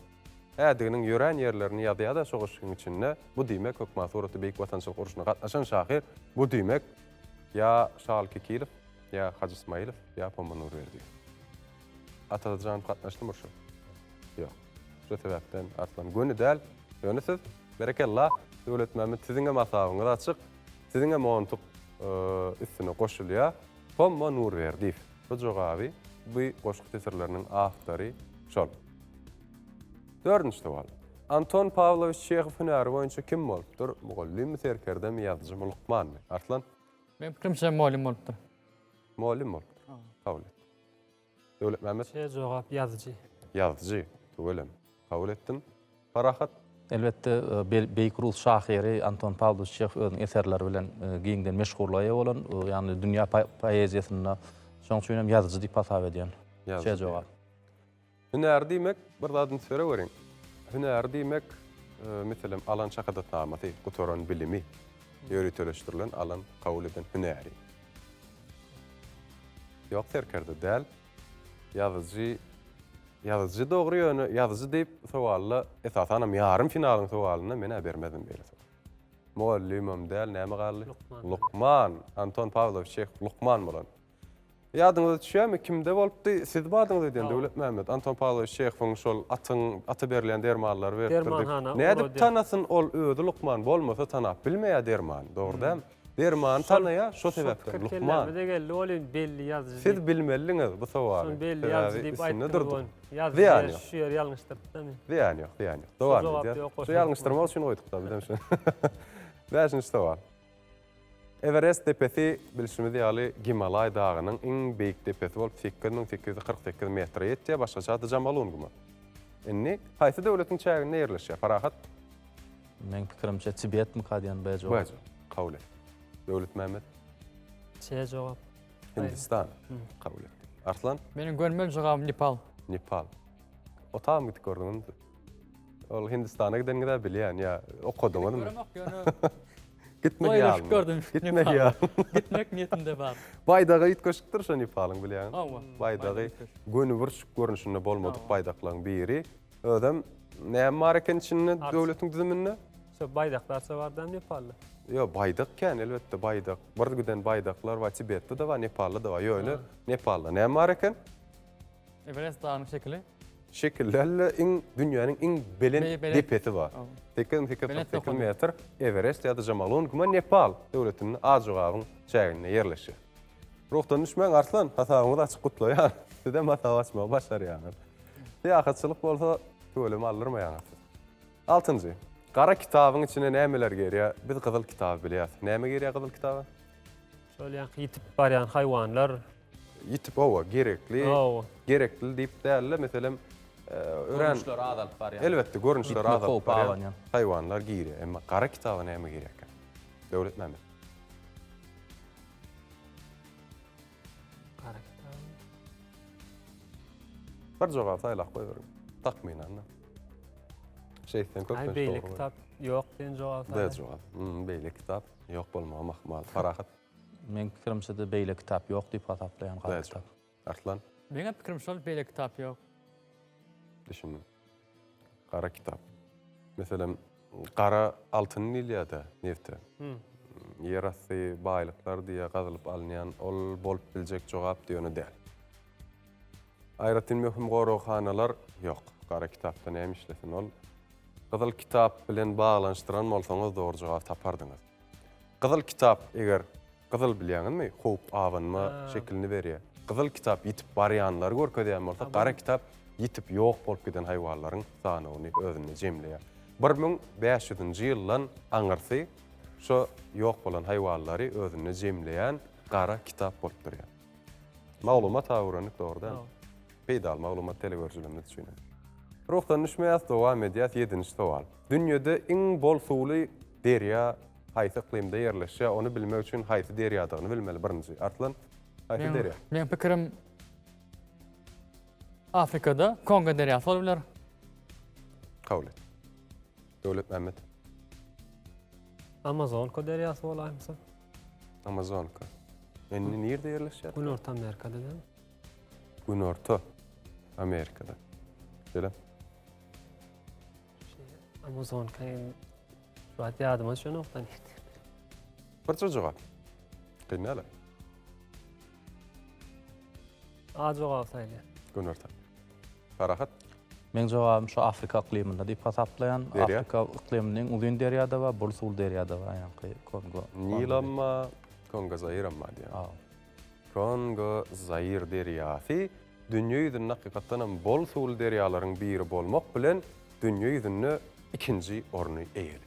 ädiginiň ýörän ýerlerini ýazýar-da şo goşgyň içinde. Bu diýmek, hökman suratda Beýik Watançylyk urşuna gatnaşan şahyr. Bu diýmek, ýa Şaly Kekilow, ýa Hajy Ysmaýylow, ýa Pomma Nurberdiýew. Ata Atajanow gatnaşdymy urşa? Ýok. Şu sebäpden Arslan göni däl. Ýöne siz, berekella, Döwletmämmet siziňem hasabyňyz açyk. Siziňem ontuk üstüne goşulýar. Pomma Nurberdiýew. Bu jogaby bu goşgy setirleriniň awtory şol. Dördünji sowal. Anton Pawlowiç Çehow hünäri boýunça kim bolupdyr? Mugallymmy, serkerdemi, ýazyjymy, lukmanmy? Arslan? Meň pikirimçe mugallym bolupdyr. Mugallym bolupdyr. Kabul et. Döwletmämmet? Şeýle jogap ýazyjy. Ýazyjy. Tüweleme. Kabul etdim. Parahat? Elbetde, beýik rus şahyry Anton Pawlowiç Çehow özüniň eserleri bilen giňden meşhurlyga eýe bolan, ýagny dünýä poeziýasynda şonuň üçin hem ýazyjy diýip hasap edýän. Şeýle jogap. Hünär diýmek, bir zat üns bereweriň. Hünär diýmek, meselem, alan şahadatnamasy, gutaran bilimi, ýöriteleşdirilen alan, kabul eden hünäri. Ýok, serkerde däl. Ýazyjy, ýazyjy dogry, ýöne ýazyjy diýip sowalda, esasanam ýarym finalyň sowalynda men-ä bermezdim beýle sowal. Mugallymam däl, näme galdy? Lukman. Lukman. Anton Pawlowiç Çehow lukman bolan. Ýadyňyza düşýärmi, kimde bolupdy? Siz bardyňyz öýdýän, Döwletmämmet. Anton Pawlowiç Çehowyň şol atyň, ata berilýän dermanlary beripdir diýip. Dermanhana Nädip ugradýar. tanasyn ol özi lukman bolmasa tanap bilmeýär dermany, dogry dälmi? Dermany tanaýar, şo Şol sebäpden pikir lukman. kelläme-de geldi welin belli ýazyjy Siz diýip. bilmelidiňiz bu sowaly. Şony belli ýazyjy Sebäbi diýip üstünde aýtdyňyz durduk. welin. Ýazyjy Zyýany diýen ýok. şu ýeri ýalňyşdyrypda men. Zyýany ýok, zyýany ýok. Dowam jogap edýäs. ýok, Şu goşmaly. ýalňyşdyrmak üçin goýduk-da bizem şuny. Bäşinji sowal. Ewerest depesi, bilşimiz ýaly, Gimalaý dagynyň iň beýik depesi bolup, 8848 metre ýetýär, başgaça ady Jamalungma. Indi, haýsy döwletiň çäginde ýerleşýär? Parahat? Meň pikirimçe, Tibetmika diýen B jogap. B jogap. Kabul et. Döwletmämmet? C jogap. Hindistan. Kabul et. Arslan? Meniň gönümel jogabym Nepal. Nepal. Otagam gidip gördüňizmi siz? Ol Hindistana gideniňiz-ä bilýän, ýa okadyňyzmy? Göremok, ýöne Gitmek Oýnaşyp ýalymy? gördüm. Gitmek ýaly. Gitmek niýetimde bar. Baýdagy üýtgeşikdir şo Nepalyň bilýäňmi? Hawa. Baýdagy göni burç görnüşinde bolmadyk baýdaklaryň biri. Özem näme bar eken içinde döwletiň düzüminde? Şo baýdaklarça bar-da Nepalda. Ýok, baýdak kän elbetde baýdak. Bir giden baýdaklar bar, Tibetde-de bar, Nepalda-da bar. Ýöne Nepalda näme bar eken? Everest dagynyň şekili. Şekil däl-de, iň dünýäniň iň belent depesi bar. 8848 metr Ewerest ýa-da Jamalungma Nepal döwletinde A jogabyň çäginde ýerleşýär. Ruhdan düşmäň Arslan, hasabyňyzy açyp gutlaýan. Sizem hasap açmagy başarýaňyz. Syýahatçylyk bolsa tüweleme aldyrmaýaňyz siz. Altynjy. Gara kitabyň içine nämeler girýär? Biz gyzyl kitaby bilýäs. Näme girýär gyzyl kitaba? Şol ýaňky ýitip barýan haýwanlar. Ýitip hawa, gerekli. Hawa. Gerekli diýip däl-de, meselem, örän Görnüşleri azalyp barýan. Elbetde, görnüşleri azalyp barýan haýwanlar girýär. Emma gara kitaba näme girýärkä? Döwletmämmet. Gara kitaba. Bir jogap saýlap goýberiň. Takmynan. Şeýtseň köplenç dogry. Beýle kitap ýok diýen jogap. D jogap. Beýle kitap ýok bolmagy ahmal. Parahat. Meň pikirimçe-de beýle kitap ýok diýip hasaplaýan gara kitap. Arslan. Meňem pikirim şol beýle kitap ýok. Düşündim. Gara kitap. Meselem, gara altyn diýilýär-de nebte. Ýer asty baýlyklar diýýär gazylyp alynýan ol bolup biljek jogap diýeni däl. Aýratyn möhüm goraghanalar ýok. Gara kitapda näme işlesin ol? Gyzyl kitap bilen baglanyşdyran bolsaňyz dogry jogap tapardyňyz. Gyzyl kitap eger gyzyl bilýäňizmi howp abanma şekilini berýär. Gyzyl kitap ýitip barýanlary görkezýän bolsa, gara kitap ýitip ýok bolup giden haýwanlaryň sanawyny özünde jemleýär. 1500-nji ýyldan aňyrsy şo ýok bolan haýwanlary özünde jemleýän gara kitap bolup durýar. Maglumat öwrendik dogry dälmi? Peýdaly maglumat telegörüjilerimiz üçin hem. Ruhdan düşmeýäs, dowam edýäs. Ýedinji sowal. Dünýede iň bol suwly derýa haýsy yklymda ýerleşýär? Ony bilmek üçin haýsy derýadygyny bilmeli birinji. Arslan, haýsy derýa? Meň pikirim Afrikada Kongo derýasy bolup biler. Kabul et. Döwletmämmet. Amazonka derýasy bolaýmasa? Amazonka. Indi nirde ýerleşýär? Günorta Amerikada däl. Günorta Amerikada. Şeýle. Amazonka şu wagt ýadyma düşenok da. Birje jogap. Kyn däl. A jogap saýlaýan. Günorta. Parahat. Meň jogabym şu Afrika yklymynda diýip hasaplaýan. Derýa? Afrika yklymynda iň uzyn derýa-da bar, bol suwly derýa-da bar, ýaňky Kongo. Nilamma, Kongo Zaýramma diýýär. Hawa. Kongo Zaýr derýasy dünýe ýüzünde hakykatdan hem bol suwly derýalaryň biri bolmak bilen, dünýe ýüzünde ikinji orny eýeleýär.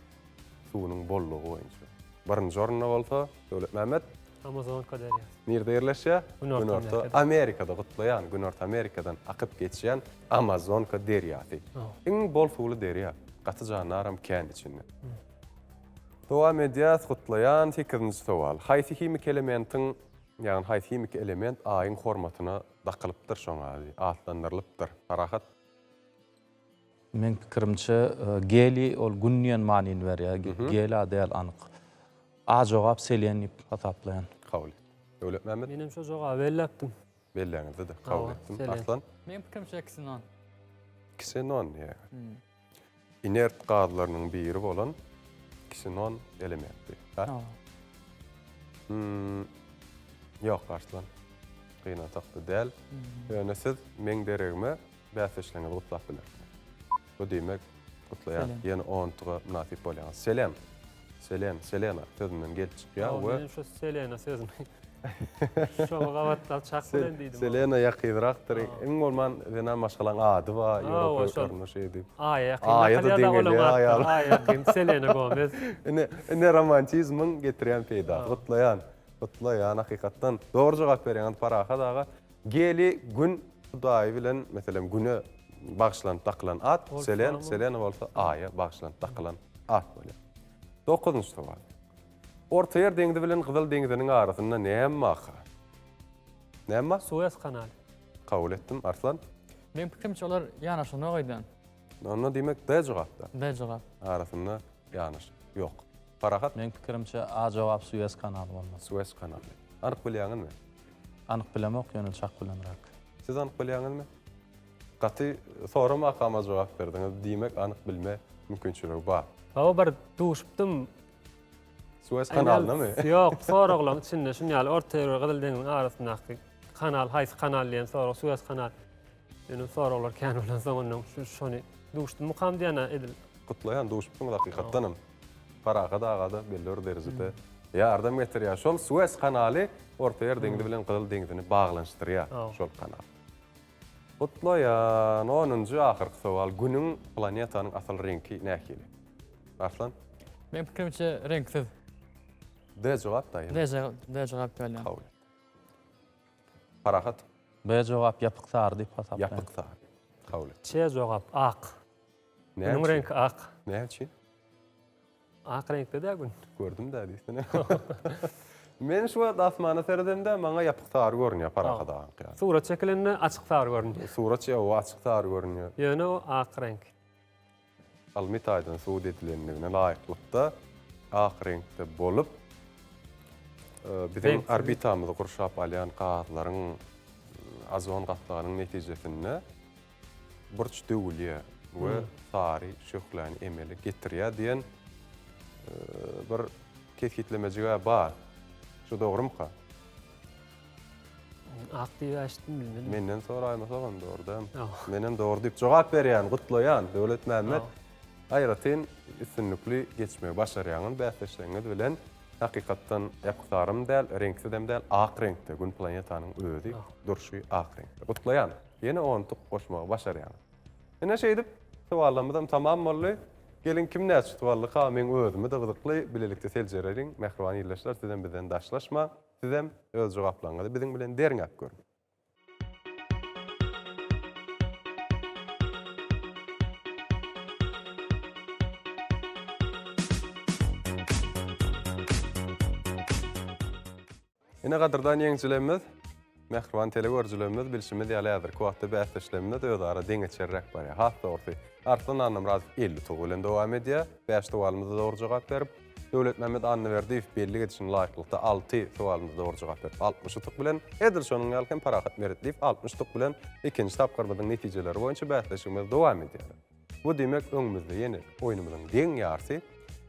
Suwunyň bollugy boýunça. Birinji orunda bolsa Döwletmämmet. Amazonka derýasy. Nirde ýerleşýär? Günorta Amerikada. Amerikada gutlaýan, Günorta Amerikadan akyp geçýän Amazonka derýasy. Iň bol suwly derýa. Gaty jandaram kän içinde. Dowam edýäs, gutlaýan. Sekizinji sowal. Haýsy himiki elementiň, ýagny haýsy himiki element Aýyň hormatyna dakylypdyr şoň ady, atlandyrylypdyr? Parahat. Meň pikirimçe geli ol gün diýen manyny berýär. Gela däl anyk. A jogap selen diýip hasaplaýan. Kabul et. Döwletmämmet? Menem şo jogaby belläpdim. Belläňizde-de kabul etdim. Arslan? Meň pikirimçe ksenon. Ksenon diýýär. Inert gazlarynyň biri bolan ksenon elementi. Ha? Hmm. Ýok, Arslan. Gynansakda däl. Ýöne siz meň deregime Bäsdeşligiňizi gutlap bilersiňiz. Bu diýmek, gutlaýan, ýene ontuga mynasyp bolýaňyz. Selen, Selen, Selena sözünden gelip çykýar we. Men şu Selena sözüni şoňa gabatlap çak bilen diýdim. Selena ýakynrakdyr. Iň bolman zenan maşgalaň ady bar, ýewropa ýurtlarynda şeý diýip. Aýa ýakyn. Aýa-da deňelýär aýal. Aýa ýakyn Selena Gomez. Ine, ine romantizmiň getirýän peýdasy. Gutlaýan, gutlaýan hakykatdan. Dogry jogap berýäňiz Parahat aga. Geli Gün hudaýy bilen, meselem, Güne bagyşlanyp dakylan at, Selen, Selena bolsa Aýa bagyşlanyp dakylan at bolýar. Dokuzynjy sowal. Ortaýer deňzi bilen Gyzyl deňziniň arasynda näme barka? Näme bar? Sues kanaly. Kabul etdim. Arslan? Meň pikirimçe olar ýanaşanok öýdýän. Onda diýmek D jogapda. D jogap. Arasynda ýanaşyk ýok. Parahat? Meň pikirimçe A jogap Sues kanaly bolmaly. Sues kanaly. Anyk bilýäňizmi? Anyk bilemok ýöne çak bilenräk. Siz anyk bilýäňizmi? Gaty soramakama jogap berdiňiz. Diýmek anyk bilme mümkinçiligi bar. Hawa bir duşupdym. Sues kanalynamy? Ýok, soraglaryň içinde şun ýaly Orta Ýer we Gyzyl deňziň arasyndaky kanal haýsy kanal diýen sorag Sues kanal. Ýöne soraglar kän bolansoň ondan şu şony duşdummykam diýýän-ä edil. Gutlaýan duşupsyňyz hakykatdanam. Parahat agada belli bir derejede ýardam getirýär. Şol Sues kanaly Ortaýer deňzi bilen Gyzyl deňzini baglanyşdyrýar şol kanal. Gutlaýan. Onunjy ahyrky sowal. Günüň planetanyň asyl reňki nähili? Arslan? Meň pikirimçe reňksiz. D jogap daýy. D D jogap diýilýär. Kabul et. Parahat. B jogap ýapyk sary diýip hasaplaýan. Ýapyk sary. Kabul et. Ç jogap ak. Günüň reňki ak. Näme üçin? Ak reňkde-dä gün. Gördüm-dä diýsene. Men şu wagt asmana seredemde maňa ýapyk sary görünýär Parahat agaňky ýaly. Surat çekilende açyk sary görünýär. Surat ýa açyk sary görünýär. Ýöne o ak reňk. Ylmy taýdan subut edilendigine laýyklykda ak reňkde bolup, biziň orbitamyzy gurşap alýan gazlaryň ozon gatlagynyň netijesinde burç döwülýär we sary şöhläni emele getirýär diýen bir kesgitlemejig-ä bar. Şu dogrumyka? Ak diýip eşitdim bilmedim. Menden soraýmasagam dogry däl. Menem dogry diýip jogap berýän, gutlaýan Döwletmämmet. Aýratyn üstünlikli geçmegi başarýaňyz bäsdeşleriňiz bilen. Hakykatdan ýapyk sarym däl, reňksizem däl, ak reňkde Gün planetanyň özi durşy ak reňkde. Gutlaýan. Ýene on utuk goşmagy başarýaňyz. Ine şeýdip sowallarymyzam tamam boldy. Geliň kim näçe utuk aldyka meň özüme-de gyzykly bilelikde seljereliň. Mähriban ildeşler sizem bizden daşlaşmaň. Sizem öz jogaplaryňyzy biziň bilen derňäp görüň. Ine gadyrdan ýeňijilerimiz, mähriban telegörüjilerimiz, bilşimiz ýaly häzirki wagtda bäsdeşlerimiz özara deňeçerräk barýar. Has dogrusy, Arslan Annamyradow 50 utuk bilen dowam edýär. Bäş sowalymyza dogry jogap berip, Döwletmämmet Annaberdiýew bellik edişine laýyklykda alty sowalymyza dogry jogap berip, 60 utuk bilen, edil şonuň ýaly hem Parahat Meretliýew 60 utuk bilen ikinji tapgyrymyzyň netijeleri boýunça bäsleşigimiz dowam edýär. Bu diýmek öňümizde ýene oýnumyzyň deň ýarsy,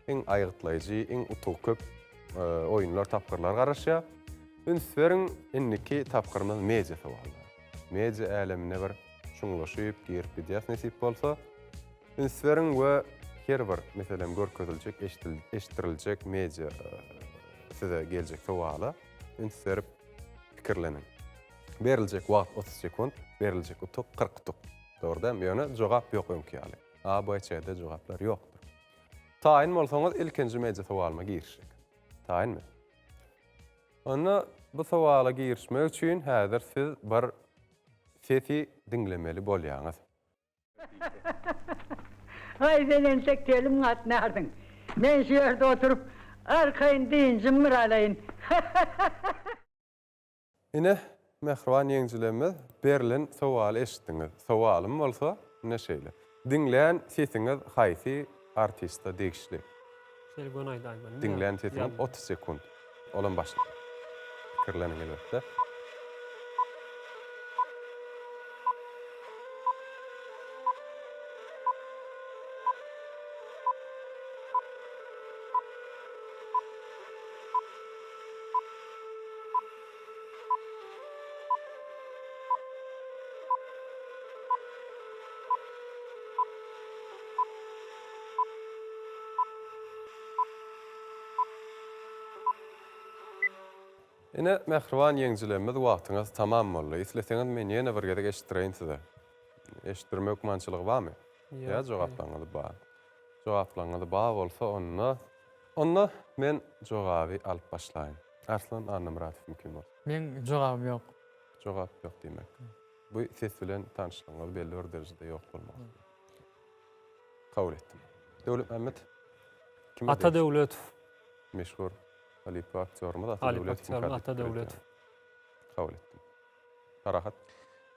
iň aýgytlaýjy, iň utugy köp oýunlar, tapgyrlar garaşýar. Üns beriň, indiki tapgyrymyz media sowallary. Media älemine bir çuňlaşyp girip gidýäs nesip bolsa. Üns beriň we her bir, meselem, görkeziljek, eşitdiriljek media size geljek sowala üns berip pikirleniň. Beriljek wagt 30 sekunt, beriljek utuk 40 utuk. Dogry dälmi? Ýöne jogap ýok öňki ýaly. A, B, C, D jogaplar ýokdur. Taýyn bolsaňyz ilkinji media sowalyma girişjek. Taýynmy? Onda bu sowala girişmek üçin häzir siz bir sesi diňlemeli bolýaňyz. Haý, sen entek telim gatnarsyň. Men şu ýerde oturyp, arkaýyn dynjym bir alaýyn. Ine, mähriban ýeňjilerimiz, berlen sowaly eşitdiňiz. Sowalym bolsa, ine şeýle. Diňlän sesiňiz haýsy artiste degişli? Şeýle göni aýdaýmaly. Diňlän sesiňiz 30 sekunt. Olam başlady. Pikirleniň elbetde. Ine, mähriban ýeňjilerimiz, wagtyňyz tamam boldy. Isleseňiz men ýene bir gezek eşitdireýin size. Eşitdirme hökmançylygy barmy? Ýa jogaplaryňyz bar. Jogaplaryňyz bar bolsa onda Onda men jogaby alyp başlaýyn. Arslan Annamyradow mümkin bolsa. Meň jogabym ýok. Jogap ýok diýmek. Bu ses bilen tanyşlygyňyz belli bir derejede ýok bolmaly. Kabul etdim. Döwletmämmet kime Ata Döwletow. Meşhur halypa aktýorymyz Ata Döwletow. Ata Döwletow. Kabul etdim. Parahat.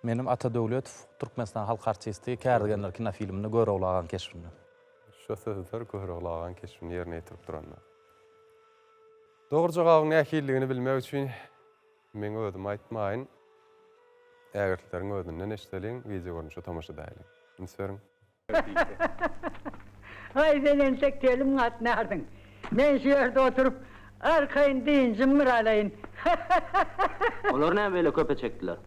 Menem Ata Döwletow, Türkmenistan halk artisti, Kärdegenler kinofilminde Görogly agaň keşbinde. Şo sözler Görogly agaň keşbini ýerine ýetirip duranda. Dogry jogabyň nähilidigini bilmek üçin meň özüm aýtmaýyn. Ägirtleriň özünden eşideliň, wideogörnüşe tomaşa edäýeliň. Üns beriň. Haý, sen entek telim gatnarsyň. Men şu ýerde oturyp, arkaýyn dynjym bir alaýyn. Olar näme beýle köpe çekdiler?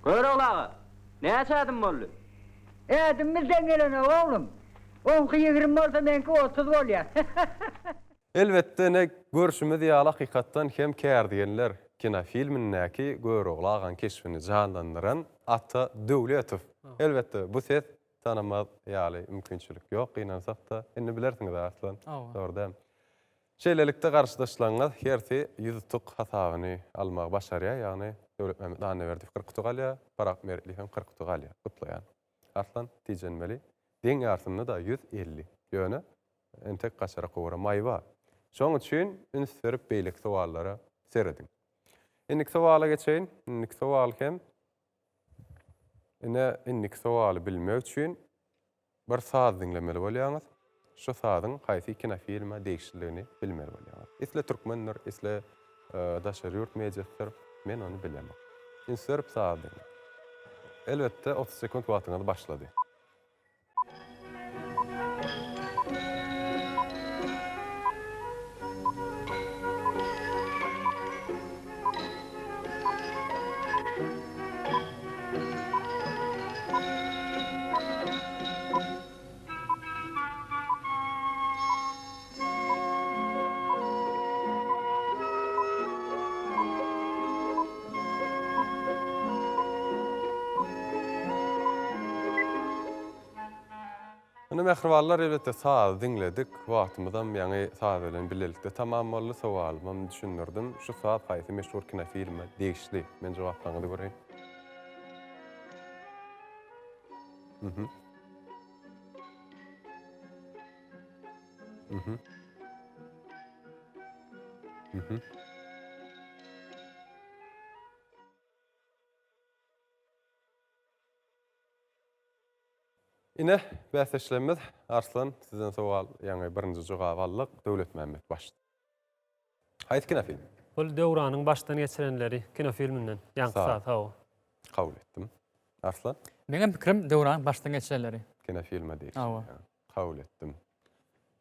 Görogly aga! Näçe ädim boldy? Ädimimiz deň gelenok, oglum. Oňky 20 bolsa, meňki 30 bolýar. Elbetde, ine, görşümiz ýaly, hakykatdan hem Kärdigenler kinofilmindäki Görogly agaň keşbini janlandyran Ata Döwletow. Elbetde, bu ses tanamaz ýaly mümkinçilik ýok, gynansak-da, indi bilersiňiz Arslan. Dogry dälmi? Şeýlelikde, garşydaşlaryňyz hersi 100 utuk hasabyny almagy başarýar, ýagny Döwletmämmet Annaberdiýew 40 utuk alýar, Parahat Meretliýew hem 40 utuk alýar. Gutlaýan. Arslan, tijenmeli. Deň ýarsynda-da 150. Ýöne, entek gaçara kowara maý bar. Şonuň üçin üns berip beýleki sowallara serediň. Indiki sowala geçeýin. Indiki sowal hem Ine, indiki sowaly bilmek üçin bir saz diňlemeli bolýaňyz. Şu sazyň haýsy kinofilme degişliligini bilmeli bolýaňyz. Isle türkmendir, isle daşary ýurt mediasydyr, men ony bilemok. Üns berip sazy diňläň. Elbetde, 30 sekunt wagtyňyz başlady. Indi mähribanlar elbetde sazy diňledik. Wagtymyzam ýaňy saz bilen bilelikde tamam boldy. Sowalymam düşündirdim. Şu saz haýsy meşhur kinofilme degişli? Men jogaplaryňyzy göreýin. Mhm. Mhm. Mhm. Ine, bäsdeşlerimiz Arslan, sizden sowal, ýaňy birinji jogaby aldyk. Döwletmämmet başda. Haýsy kinofilm? Bul Döwranyň başdan geçirenleri kinofilminden. Ýaňky saz, hawa. Kabul etdim. Arslan? Meňem pikirim Döwranyň başdan geçirenleri. Kinofilme degişli. Hawa. Kabul etdim.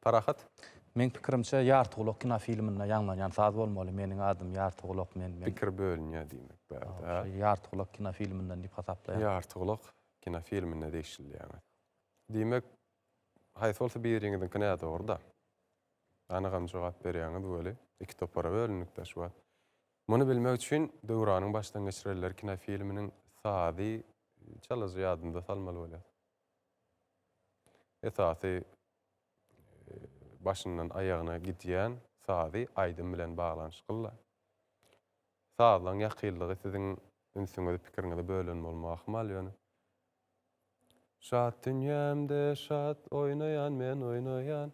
Parahat? Meň pikirimçe Ýartygulak kinofilminde ýaňlanýan saz bolmaly. Meniň adym Ýartygulak men men. Pikir bölünýär diýmek bärde. Şo Ýartygulak kinofilminden diýip hasaplaýan. Ýartygulak kinofilmine degişli diýýäňiz. Diýmek, haýsy bolsa biriňiziňki nädogry-da. Anygam jogap berýäňiz weli, iki topara bölündik-dä şu wagt. Muny bilmek üçin Döwranyň başdan geçirenleri kinofilminiň sazy çalaja ýadynda salmaly bolýar. Esasy başyndan aýagyna gidýän sazy aýdym bilen baglanyşykly-da. Sazlaň ýakynlygy siziň ünsüňizi, pikiriňizi bölen bolmagy ahmal ýöne. Şat dünýämde şat oýnaýan men oýnaýan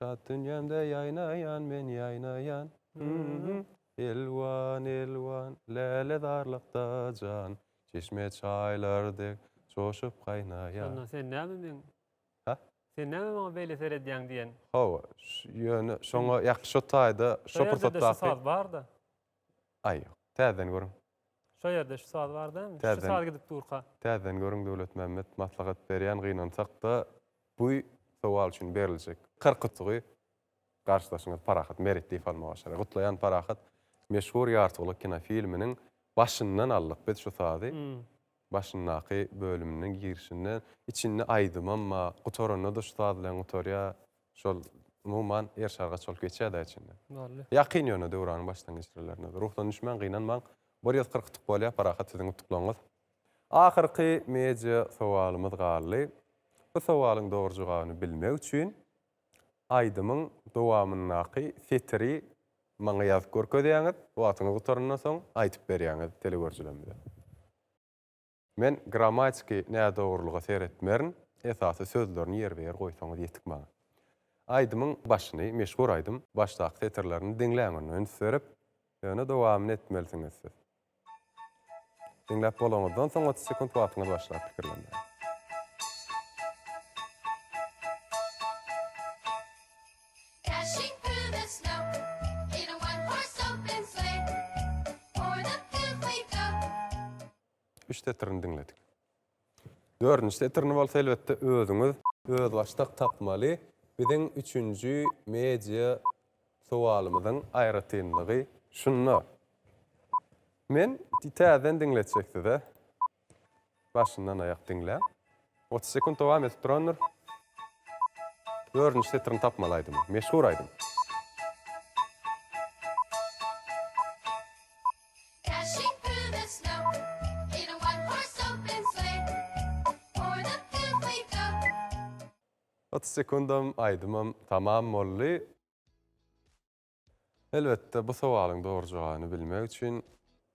Şat dünýämde ýaýnaýan men ýaýnaýan Elwan elwan lälezarlykda jan Çeşme çaýlar dek joşup gaýnaýan. Şonda sen näme meň Hä? Sen näme maňa beýle seredýäň diýen. Hawa, ýöne şoňa ýak şo taýda şo pursatdaky. Şo ýerde-de şu saz bar-da. Aý ýok. Täzeden görüň. Şo ýerde şu saz bar dälmi? Şu saz gidip durka. Täzeden görüň Döwletmämmet maslahat berýän gynansakda bu sowal üçin beriljek 40 utugy garşydaşyňyz Parahat Meretliýew almagy başarýar. Gutlaýan Parahat meşhur Ýartygulak kinofilminiň başyndan aldyk biz şu sazy. Başyndaky bölüminden girişinden içinde aýdymam bar gutaranda-da şu saz bilen gutarýar. Şol umuman ýerşargaç bolup geçýär-dä içinde. Boldy. Ýakyn ýöne döwranyň başdan geçirenlerine. Ruhdan düşmäň, gynanmaň. 140 utuk bolýar, parahat siziň utuklaryňyz. Ahyrky media sowalymyz galdy. Bu sowalyň dogry jogabyny bilmek üçin aýdymyň dowamyndaky setiri maňa ýazyp görkezýäňiz, wagtyňyz gutarandan soň aýdyp berýäňiz telegörüjilerimize. Men grammatiki nädogrulyga seretmerin, esasy sözlerini ýerbe-ýer goýsaňyz ýetik maňa. Aýdymyň başyny, meşhur aýdym, başdaky setirlerini diňläň onda üns berip, ýöne dowamyny etmelisiňiz siz. Diňläp bolaňyzdan soň 30 sekunt wagtyňyz başlar pikirlenmäge. Dashing through the snow in a one-horse open sleigh. O'er the fields we go. Üç setirini diňledik. Dördünji setirini bolsa elbetde özüňiz özbaşdak tapmaly. Biziň üçünji media sowalymyzyň aýratynlygy şunda. Men täzeden diňletjek size. Başyndan aýak diňläň. 30 sekunt dowam edip durandyr. Dördünji setirini tapmaly aýdymyň. Meşhur aýdym. Dashing through the snow in a one-horse open sleigh. O'er the fields we go. 30 sekundam, aýdymam tamam boldy. Elbetde, bu sowalyň dogry jogabyny bilmek üçin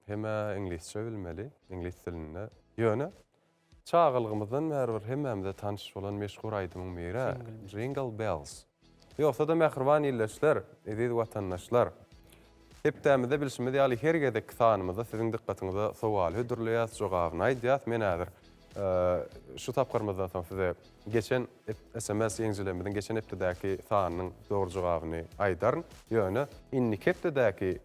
hem-ä iňlisçe bilmeli, iňlis dilinde. Ýöne, çagalygymyzdan bäri bir hemmämize tanyş bolan meşhur aýdymyň biri-ä Jingle Bells. Ýogsa-da, mähriban ildeşler, eziz watandaşlar, hepdämizde bilşimiz ýaly her gezekki sanymyzda siziň dykgatyňyza sowaly hödürleýäs, jogabyny aýdýas. Men häzir şu tapgyrymyzdan soň size geçen Sms ýeňijilerimiziň geçen hepdedäki sanynyň dogry jogabyny aýdaryn. Ýöne indiki hepdedäki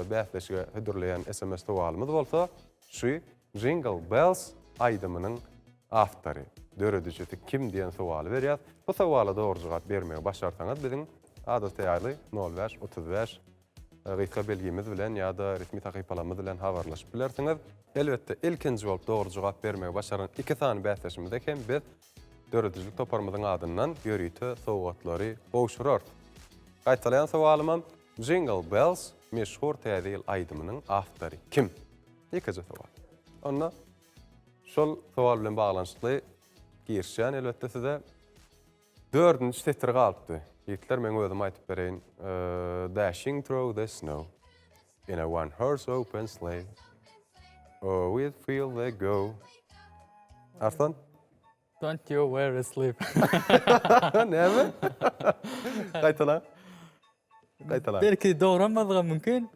bäsleşige hödürleýän sms sowalymyz bolsa şu Jingle Bells aýdymynyň awtory, döredijisi kim diýen sowaly berýäs. Bu sowala dogry jogap bermegi başarsaňyz biziň adaty ýaly nol bäş 35 gysga belgimiz bilen ýa-da resmi sahypalarymyz bilen habarlaşyp bilersiňiz. Elbetde, ilkinji bolup dogry jogap bermegi başaran iki sany bäsdeşimize hem biz döredijilik toparymyzyň adyndan ýörite sowgatlary gowşurarys. Gaýtalaýan sowalymam, Jingle Bells meşhur Täze ýyl aýdymynyň awtory kim? Ýekeje sowal. Onda şol sowal bilen baglanyşykly girişýän elbetde size. Dördünji setir galypdy. Ýigitler meň özüm aýtyp bereýin. Dashing through the snow in a one horse open sleigh. Oh, we feel the go. Arslan? Don't you worry sleep. Näme? Gaýtala. Gaýtala. Belki dogry bolmazlygam mümkin.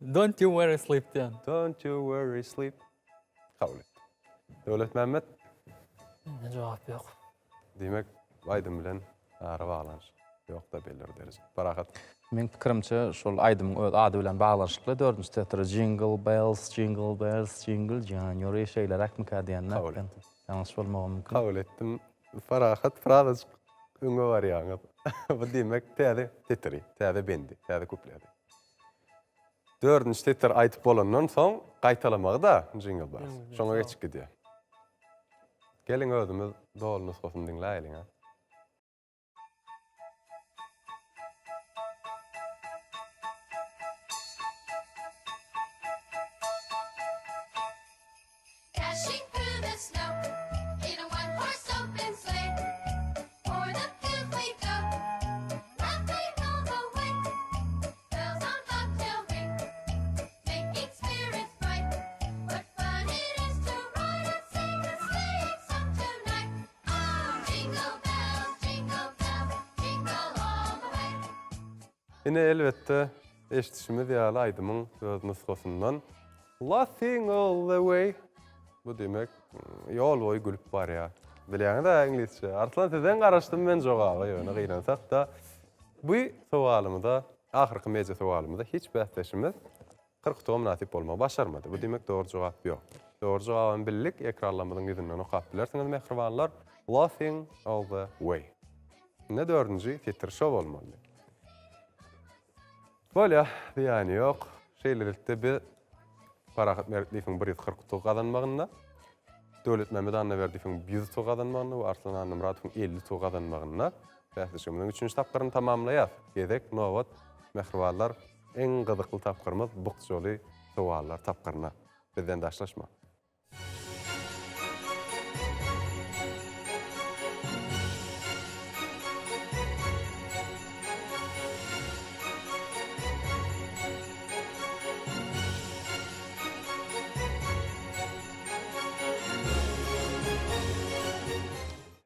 Don't you worry sleep diýen. Don't you worry sleep. Kabul et. Döwletmämmet? Mende jogap ýok. Diýmek, bu aýdym bilen ara baglanyşyk ýok-da belli bir dereje. Parahat. Meň pikirimçe, şol aýdymyň öz ady bilen baglanyşykly dördünji setiri Jingle bells, jingle bells, jingle January şeýleräkmikä diýende. Kabul etdim. Ýalňyş bolmagam mümkin. Kabul etdim. Parahat, birazajyk öňe barýaňyz. Bu diýmek, täze setiri, täze bendi, täze kupleti. Dördünji setir aýdyp bolandan soň gaýtalamagy-da Jingle Bells. Şoňa geçip gidýär. Geliň özümiz doly nusgasyny diňläýeliň a. Dashing through the snow in a one-horse open sleigh. O'er the fields we go, laughing all the way. Bells on bobtail ring, making spirits bright. What fun it is to ride and sing a sleighing song tonight. Oh, jingle bells, jingle bells, jingle all the way. Ine, elbetde, eşidişimiz ýaly aýdymyň öz nusgasyndan Laughing all the way. Bu diýmek, ýol boýy gülüp barýar. Bilýäňiz-ä iňlisçe. Arslan sizden garaşdym men jogaba, ýöne gynansak-da, bu sowalymyza, ahyrky media sowalymyza hiç bäsdeşimiz 40 utuga mynasyp bolmagy başarmady. Bu diýmek dogry jogap ýok. Dogry jogabam bildik, ekranlarymyzyň ýüzünden okap bilersiňiz mähribanlar. Laughing all the way. Indi dördünji setir şo bolmaly. Bolýa, zyýany ýok. Şeýlelikde biz Parahat Mertliýewiň 140 utuk gazanmagynda, Döwletmämmet Annaberdiýewiň 100 utuk gazanmagynda we Arslan Annamyradowyň 50 utuk gazanmagynda bäsleşigimiziň üçünji tapgyryny tamamlaýas. Gezek, nobat, mähribanlar, iň gyzykly tapgyrymyz bukjaly sowallar tapgyryna. Bizden daşlaşmaň.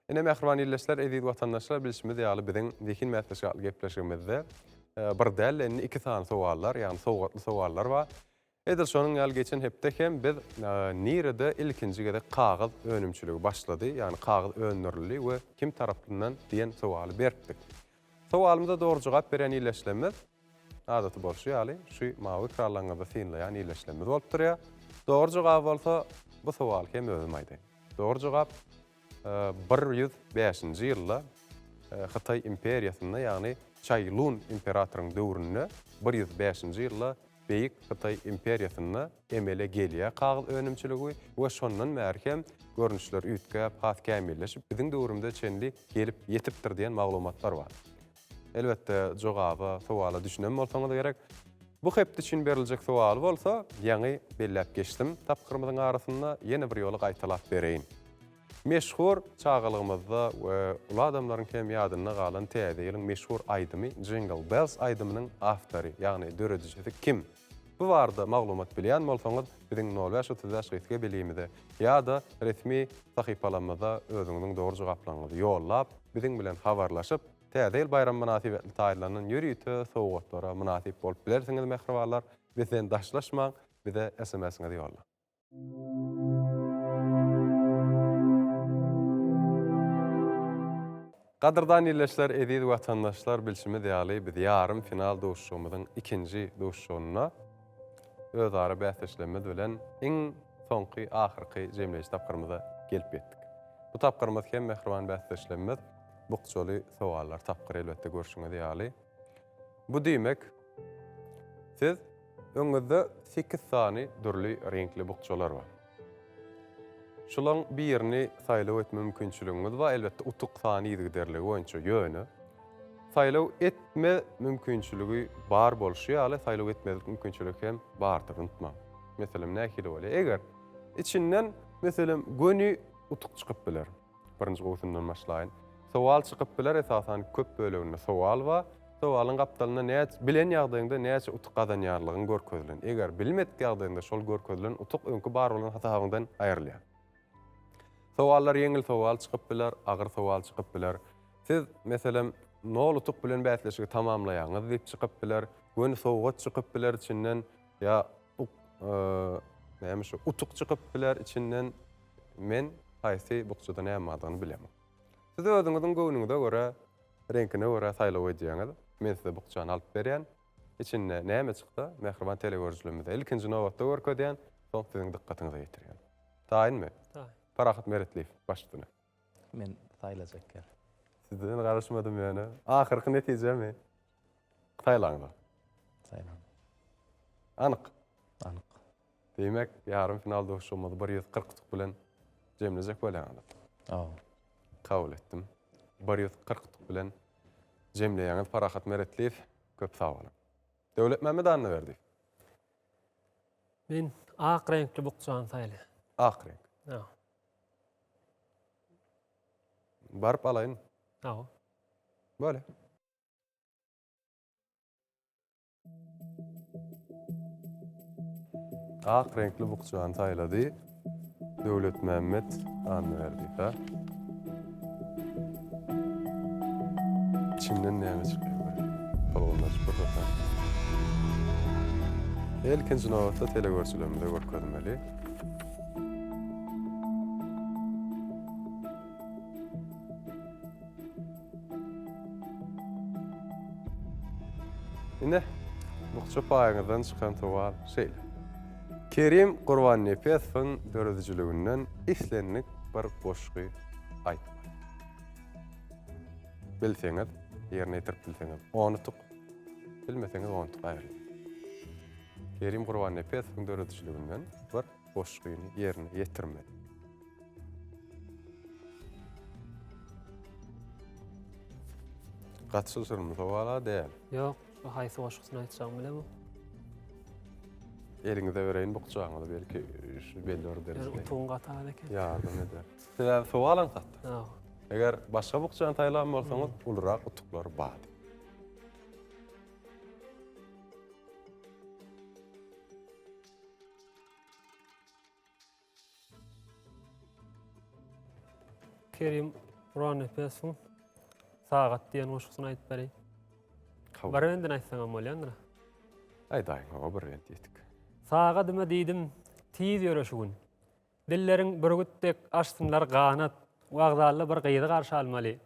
Ine mähriban ildeşler, eziz watandaşlar, bilşimiz ýaly biziň Zehin bäsleşigi atly gepleşigimizde bir däl-de indi iki sany sowallar, ýagny sowgatly sowallar bar. Edil şonuň ýaly geçen hepde hem biz nirede ilkinji gezek kagyz önümçiligi başlady, ýagny kagyz öndürildi we kim tarapyndan diýen sowaly beripdik. Sowalymyza dogry jogap berýän ildeşlerimiz adaty bolşy ýaly şu mawy ekranlaryňyzda synlaýan ildeşlerimiz bolup durýar. Dogry jogaby bolsa bu sowaly hem özüm aýdaýyn. Dogry jogap 105-nji ýylda Hytaý imperiýasynda, ýagny Çaý Lun imperatoryň döwründe 105-nji ýylda. Beýik Hytaý imperiýasynda emele gelýär kagyz önümçiligi we şondan bäri hem görnüşler üýtgäp, has kämilleşip, biziň döwrümize çenli gelip ýetipdir diýen maglumatlar bar. Elbetde, jogaba, sowala düşünen bolsaňyz gerek. Bu hepde üçin beriljek sowaly bolsa, ýaňy belläp geçdim, tapgyrymyzyň arasynda ýene bir ýola gaýtalap bereýin. Meşhur çagalygymyzda we uly adamlaryň hem ýadynda galan Täze ýylyň meşhur aýdymy Jingle Bells aýdymynyň awtory, ýagny döredijisi kim? Bu barada maglumat bilýän bolsaňyz, biziň nol bäş 35 gysga belgimize ýa-da resmi sahypalarymyza özüňiziň dogry jogaplaryňyzy ýollap, biziň bilen habarlaşyp, Täze ýyl baýramy mynasybetli taýynlanan ýörite sowgatlara mynasyp bolup bilersiňiz mähribanlar. Bizden daşlaşmaň, bize SMS-iňizi ýollaň. Gadyrdan ildeşler, eziz watandaşlar, bilşimiz ýaly, biz ýarym final duşuşygymyzyň ikinji duşuşygynda özara bäsdeşlerimiz bilen iň soňky, ahyrky jemleýji tapgyrymyza gelip ýetdik. Bu tapgyrymyz hem mähriban bäsdeşlerimiz bukjaly sowallar tapgyry elbetde görşüňiz ýaly. Bu diýmek, siz öňüňizde sekiz sany dürli reňkli bukjalar bar. Şulaň birini saýlaw etme mümkinçiligiňiz bar, elbetde utuk sany yzygiderligi boýunça, ýöne saýlaw etme mümkinçiligi bar bolşy ýaly, saýlaw etmezlik mümkinçiligi hem bardyr, unutmaň. Meselem, nähili bolýar? Eger içinden, meselem, göni utuk çykyp biler. Birinji gowusyndan başlaýyn. Sowal çykyp biler, esasan köp böleginde sowal bar. Sowalyň gapdalynda näçe, bilen ýagdaýyňda näçe utuk gazanýanlygyň görkezilen. Eger bilmedik ýagdaýyňda şol görkezilen utuk öňki bar bolan hasabyňdan aýrylýar. Sowallar ýeňil sowal çykyp biler, agyr sowal çykyp biler. Siz, meselem, nol utuk bilen bäsleşigi tamamlaýaňyz diýip çykyp biler, göni sowgat çykyp biler içinden ýa näme şu utuk çykyp biler içinden. Men haýsy bukjada näme bardygyny bilemok. Siz özüňiziň göwnüňize görä, reňkine görä saýlaw edýäňiz. Men size bukjany alyp berýän. Içinde näme çyksa, mähriban telegörüjilerimize ilkinji nobatda görkezýän, soň siziň dykgatyňyza ýetirýän. Taýynmy? Taýyn. Parahat Meretliýew, baş üstüne. Men saýlajak ýer. Sizden garaşmadym ýöne. Ahyrky netijemi? Saýlaňda. Saýlan. Anyk. Anyk. Diýmek, ýarym final duşuşygymyzy 140 utuk bilen jemlejek bolýaňyz. Hawa. Kabul etdim. 140 utuk bilen jemleýäňiz Parahat Meretliýew. Köp sag boluň. Döwletmämmet Annaberdiýew. Men ak reňkli bukjany saýlaýan. Ak reňk. Hawa. Baryp alaýyn. Hawa. Bolýar. Ak reňkli bukjany saýlady. Döwletmämmet Annaberdiýew, ha? Içinden näme çykýar bir tolgundyryjy pursat. Ilkinji nobatda telegörüjilerimize görkezmeli. Ine, bukja paýyňyzdan çykan sowal şeýle. Kerim Gurbannepesowyň döredijiliginden islendik bir goşgy aýtmaly. Bilseňiz, ýerine ýetirip bilseňiz, on utuk, bilmeseňiz on utuk aýrylar. Kerim Gurbannepesowyň döredijiliginden bir goşgyny ýerine ýetirmeli. Gaty çylşyrymly sowal-a däl. Ýok, şu haýsy goşgusyny aýtjagymy bilemok. Eliňize bereýin bukjaňyzy belki şu belli bir derejede. Ýöne utugyň gaty az eken. Ýardam eder. Sebäbi sowal aňsatdyr. Hawa. Eger başga bukjany saýlan bolsaňyz, ulurak utuklar bardy. Kerim Gurbannepesowyň Sagat diýen goşgusyny aýdyp bereýin. Kabul. Bir bendini aýtsaňam bolýandyr. Aýdaýyň, hawa bir bent ýetik. Sagadyma diýdim, tiz ýöre şu gün. Dilleriň bürgüt dek açsynlar ganat, Wokzalda bir gyzy garşy almaly.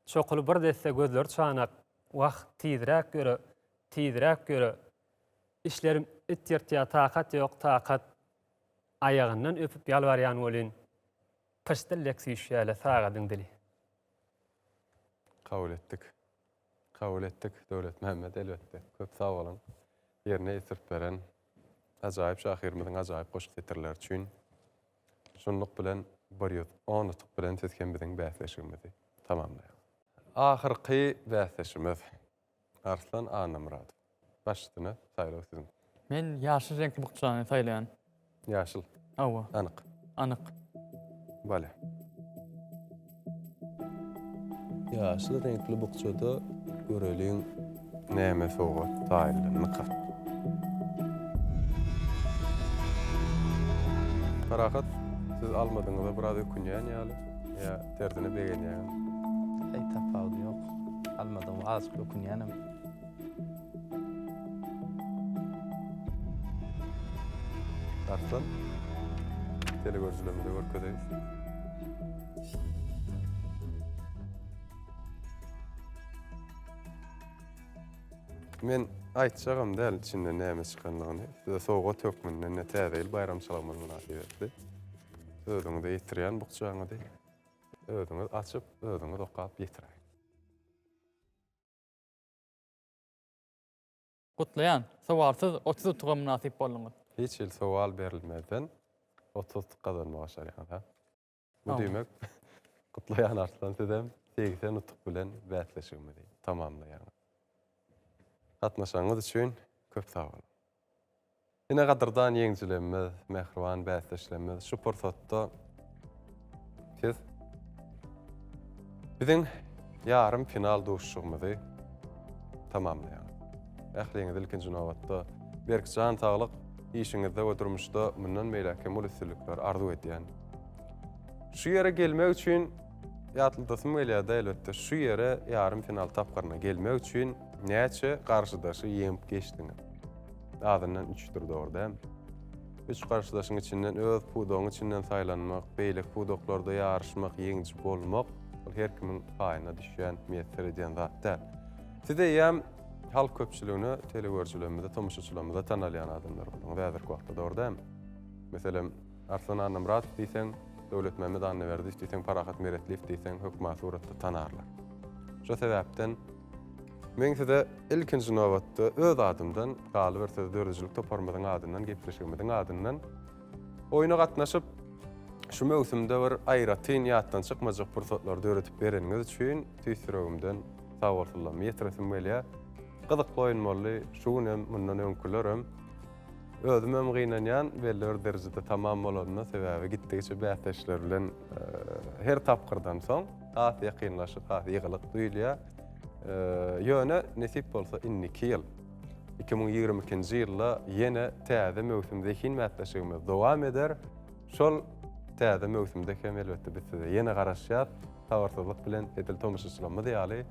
Çokuly bir desse gözleri çanak, Wah, tizräk ýöre, tizräk ýöre. Işlerim it ýyrtýar, takat ýok, takat. Aýagyndan öpüp ýalbarýan welin, pyşdyl dek süýşýär-le sagadyň dili. Kabul etdik. Kabul etdik, Döwletmämmet, elbetde. Köp sag boluň. ýerine ýetirip beren ajaýyp şahyrymyzyň ajaýyp goşgy setirleri üçin şunluk bilen 110 utuk bilen siz hem biziň bäsleşigimizi tamamlaýaňyz. Ahyrky bäsdeşimiz Arslan Annamyradow. Baş üstüne saýlaw siziň. Men ýaşyl reňkli bukjany saýlaýan. Ýaşyl. Hawa. Anyk. Anyk. Bale. Ýaşyl reňkli bukjada göreliň näme sowgat taýynlandyka. Parahat, siz almadyňyza biraz ökünýän ýaly, ýa tersine begenýäňiz? Heý, tapawudy ýok. Almadygyma azajyk ökünýänem. Arslan, telegörüjilerimize görkezeýin. Men aýtjagam däl içinden näme çykanlygyny. Size sowgat hökmünde ine Täze ýyl baýramçylygymyz mynasybetli özüňize ýetirýän bukjaňyzy özüňiz açyp, özüňiz okap ýetiräýiň. Gutlaýan! Sowalsyz 30 utuga mynasyp bolduňyz. Hiç hili sowal berilmezden 30 utuk gazanmagy başarýaňyz ha. Bu diýmek, gutlaýan Arslan sizem 80 utuk bilen bäsleşigimizi tamamlaýaňyz. Gatnaşanyňyz üçin köp sag boluň. Ine gadyrdan ýeňjilerimiz, mähriban bäsdeşlerimiz şu pursatda siz biziň ýarym final duşuşygymyzy tamamlaýaňyz. Ähliňizi ilkinji nobatda berk jan saglyk, işiňizde we durmuşda mundan beýläk hem uly üstünlikler arzuw edýän. Şu ýere gelmek üçin ýatladasym gelýär-de elbetde şu ýere ýarym final tapgyryna gelmek üçin näçe garşydaşy ýeňip geçdiňiz? Azyndan üçdür dogry dälmi? Üç garşydaşyň içinden öz pudagyň içinden saýlanmak, beýleki pudaklarda ýaryşmak, ýeňiji bolmak ol her kimiň paýyna düşýän, miýesser edýän zat däl. Siz eýýäm halk köpçüligine, telegörüjilerimize, tomaşaçylarymyza tanalýan adamlar bolduňyz häzirki wagtda, dogry dälmi? Meselem, Arslan Annamyradow diýseň, Döwletmämmet Annaberdiýew diýseň, Parahat Meretliýew diýseň hökman suratda tanarlar. Şo sebäpden Men size ilkinji nobatda öz adymdan, galyberse-de döredijilik toparymyzyň adyndan, gepleşigimiziň adyndan oýna gatnaşyp, şu möwsümde bir aýratyn ýatdan çykmajak pursatlary döredip bereniňiz üçin tüýs ýüregimden sagbolsunlarymy ýetiresim gelýär. Gyzykly oýun boldy. Şu gün hem, mundan öňkülerem. Özümem gynanýan belli bir derejede tamam bolanyna, sebäbi gitdigiçe bäsdeşler bilen her tapgyrdan soň has ýakynlaşyp, has ýygylyk duýulýar. Ýöne nesip bolsa indiki ýyl, 2022-nji ýylda ýene täze möwsüm zehin bäsleşigimiz dowam eder. Şol täze möwsümde hem elbetde biz size ýene garaşýas. Sabyrsyzlyk bilen edil tomaşaçylarymyz ýaly.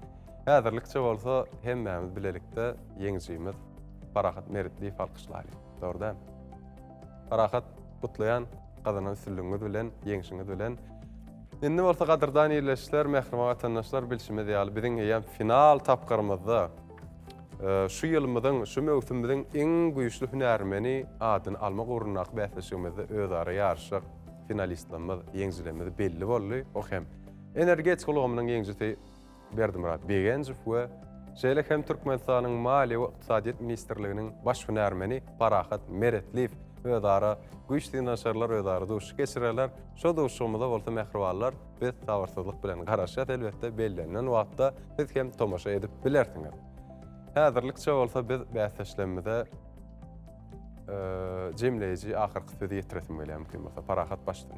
Häzirlikçe bolsa hemmämiz bilelikde ýeňijimiz Parahat Meretliýewi alkyşlaýlyň. Dogry dälmi? Parahat, gutlaýan gazanan üstünligiňiz bilen, ýeňşiňiz bilen. Indi bolsa gadyrdan ildeşler, mähriban watandaşlar bilşimiz ýaly biziň eýýäm final tapgyrymyzda e, şu ýylymyzyň, şu möwsümimiziň iň güýçli hünärmeni adyny almak ugrundaky bäsleşigimizde özara ýaryşjak finalistlerimiz, ýeňijilerimiz belli boldy. O hem energetika ulgamynyň ýeňijisi Berdimyrat Begenjow we şeýle hem Türkmenistanyň Maliýe we ykdysadyýet ministrliginiň baş hünärmeni Parahat Meretliýew özara güýç synanyşarlar, özara duşuşyk geçirerler. Şo duşuşygymyza bolsa mähribanlar biz sabyrsyzlyk bilen garaşýas, elbetde bellenilen wagtda siz hem tomaşa edip bilersiňiz. Häzirlikçe bolsa biz bäsdeşlerimize jemleýji ahyrky sözi ýetiresim gelýär mümkin bolsa. Parahat başla.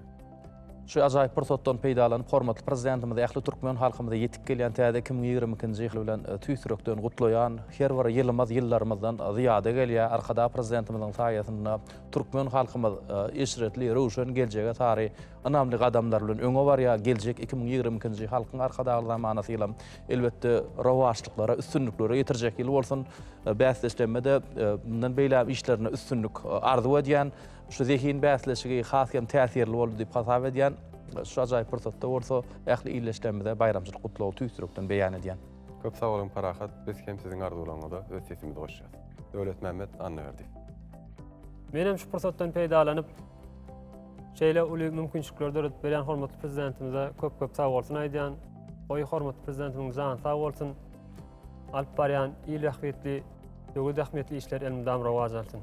Şu ajaýyp pursatdan peýdalanyp, hormatly Prezidentimizi, ähli türkmen halkymyzy ýetip gelýän täze 2022-nji ýyl bilen tüýs ýürekden gutlaýan. Her bir ýylymyz ýyllarymyzdan zyýada gelýär. Arkadag Prezidentimiziň saýasynda türkmen halkymyz eşretli, röwşen geljege sary ynamly gadamlar bilen öňe barýar. Geljek 2022-nji Halkyň Arkadagly zamanasy ýylam, elbetde, rowaçlyklara, üstünliklere ýetirjek ýyl bolsun. Bäsdeşlerime-de mundan beýläk işlerinde üstünlik arzuw edýän. Şu zehin bäsleşigi has hem täsirli boldy diýip hasap edýän. Şu ajaýyp pursatda bolsa ähli ildeşlerimize baýramçylyk gutlagy tüýs ýürekden beýan edýän. Köp sag boluň Parahat, biz hem siziň arzuwlaryňyza öz sesimizi goşýas. Döwletmämmet Annaberdiýew. Men hem şu pursatdan peýdalanyp, şeýle uly mümkinçilikleri döredip berýän hormatly Prezidentimize köp-köp sag bolsun aýdýan. Goý hormatly Prezidentimiziň jany sag bolsun. Alyp barýan il bähbitli. Döwlet ähmiýetli işler elmydam rowaç alsyn.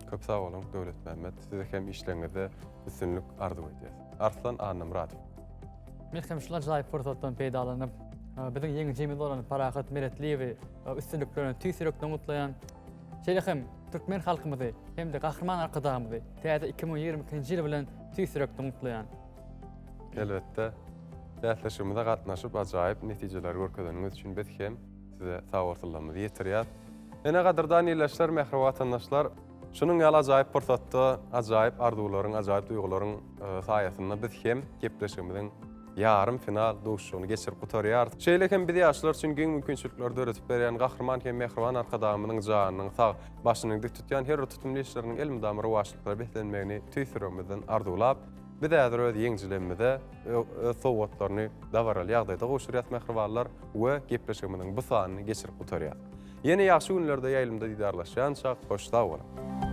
Köp sag boluň, Döwletmämmet. Size hem işleriňizde üstünlik arzuw edýäs. Arslan Annamyradow. Men hem şul ajaýyp pursatdan peýdalanyp, biziň ýeňijimiz bolan Parahat Meretliýewi üstünliklerine tüýs ýürekden gutlaýan. Şeýle hem türkmen halkymyzy hem-de Gahryman Arkadagymyzy täze 2022-nji ýyl bilen tüýs ýürekden gutlaýan. Elbetde, bäsleşigimize gatnaşyp ajaýyp netijeleri görkezeniňiz üçin biz hem size sagbolsunlarymyzy ýetirýäs. Ene gadyrdan ildeşler, mähriban watandaşlar, şunuň ýaly ajaýyp pursatda, ajaýyp arzuwlaryň, ajaýyp duýgularyň saýasynda biz hem gepleşigimiziň ýarym final duşuşygyny geçirip gutarýarys. Şeýle hem biz ýaşlar üçin giň mümkinçilikleri döredip berýän Gahryman hem mähriban Arkadagymyzyň janynyň sag, başynyň dik tutýan her bir tutumly işleriniň elmydama rowaçlyklara beslenmegini tüýs ýüregimizden arzuwlap, biz häzir öz ýeňijilerimize öz sowgatlaryny dabaraly ýagdaýda gowşurýas mähribanlar we gepleşigimiziň bu sanyny geçirip gutarýas. Ýene ýagşy günlerde ýaýlymda didarlaşýançak hoş sag boluň!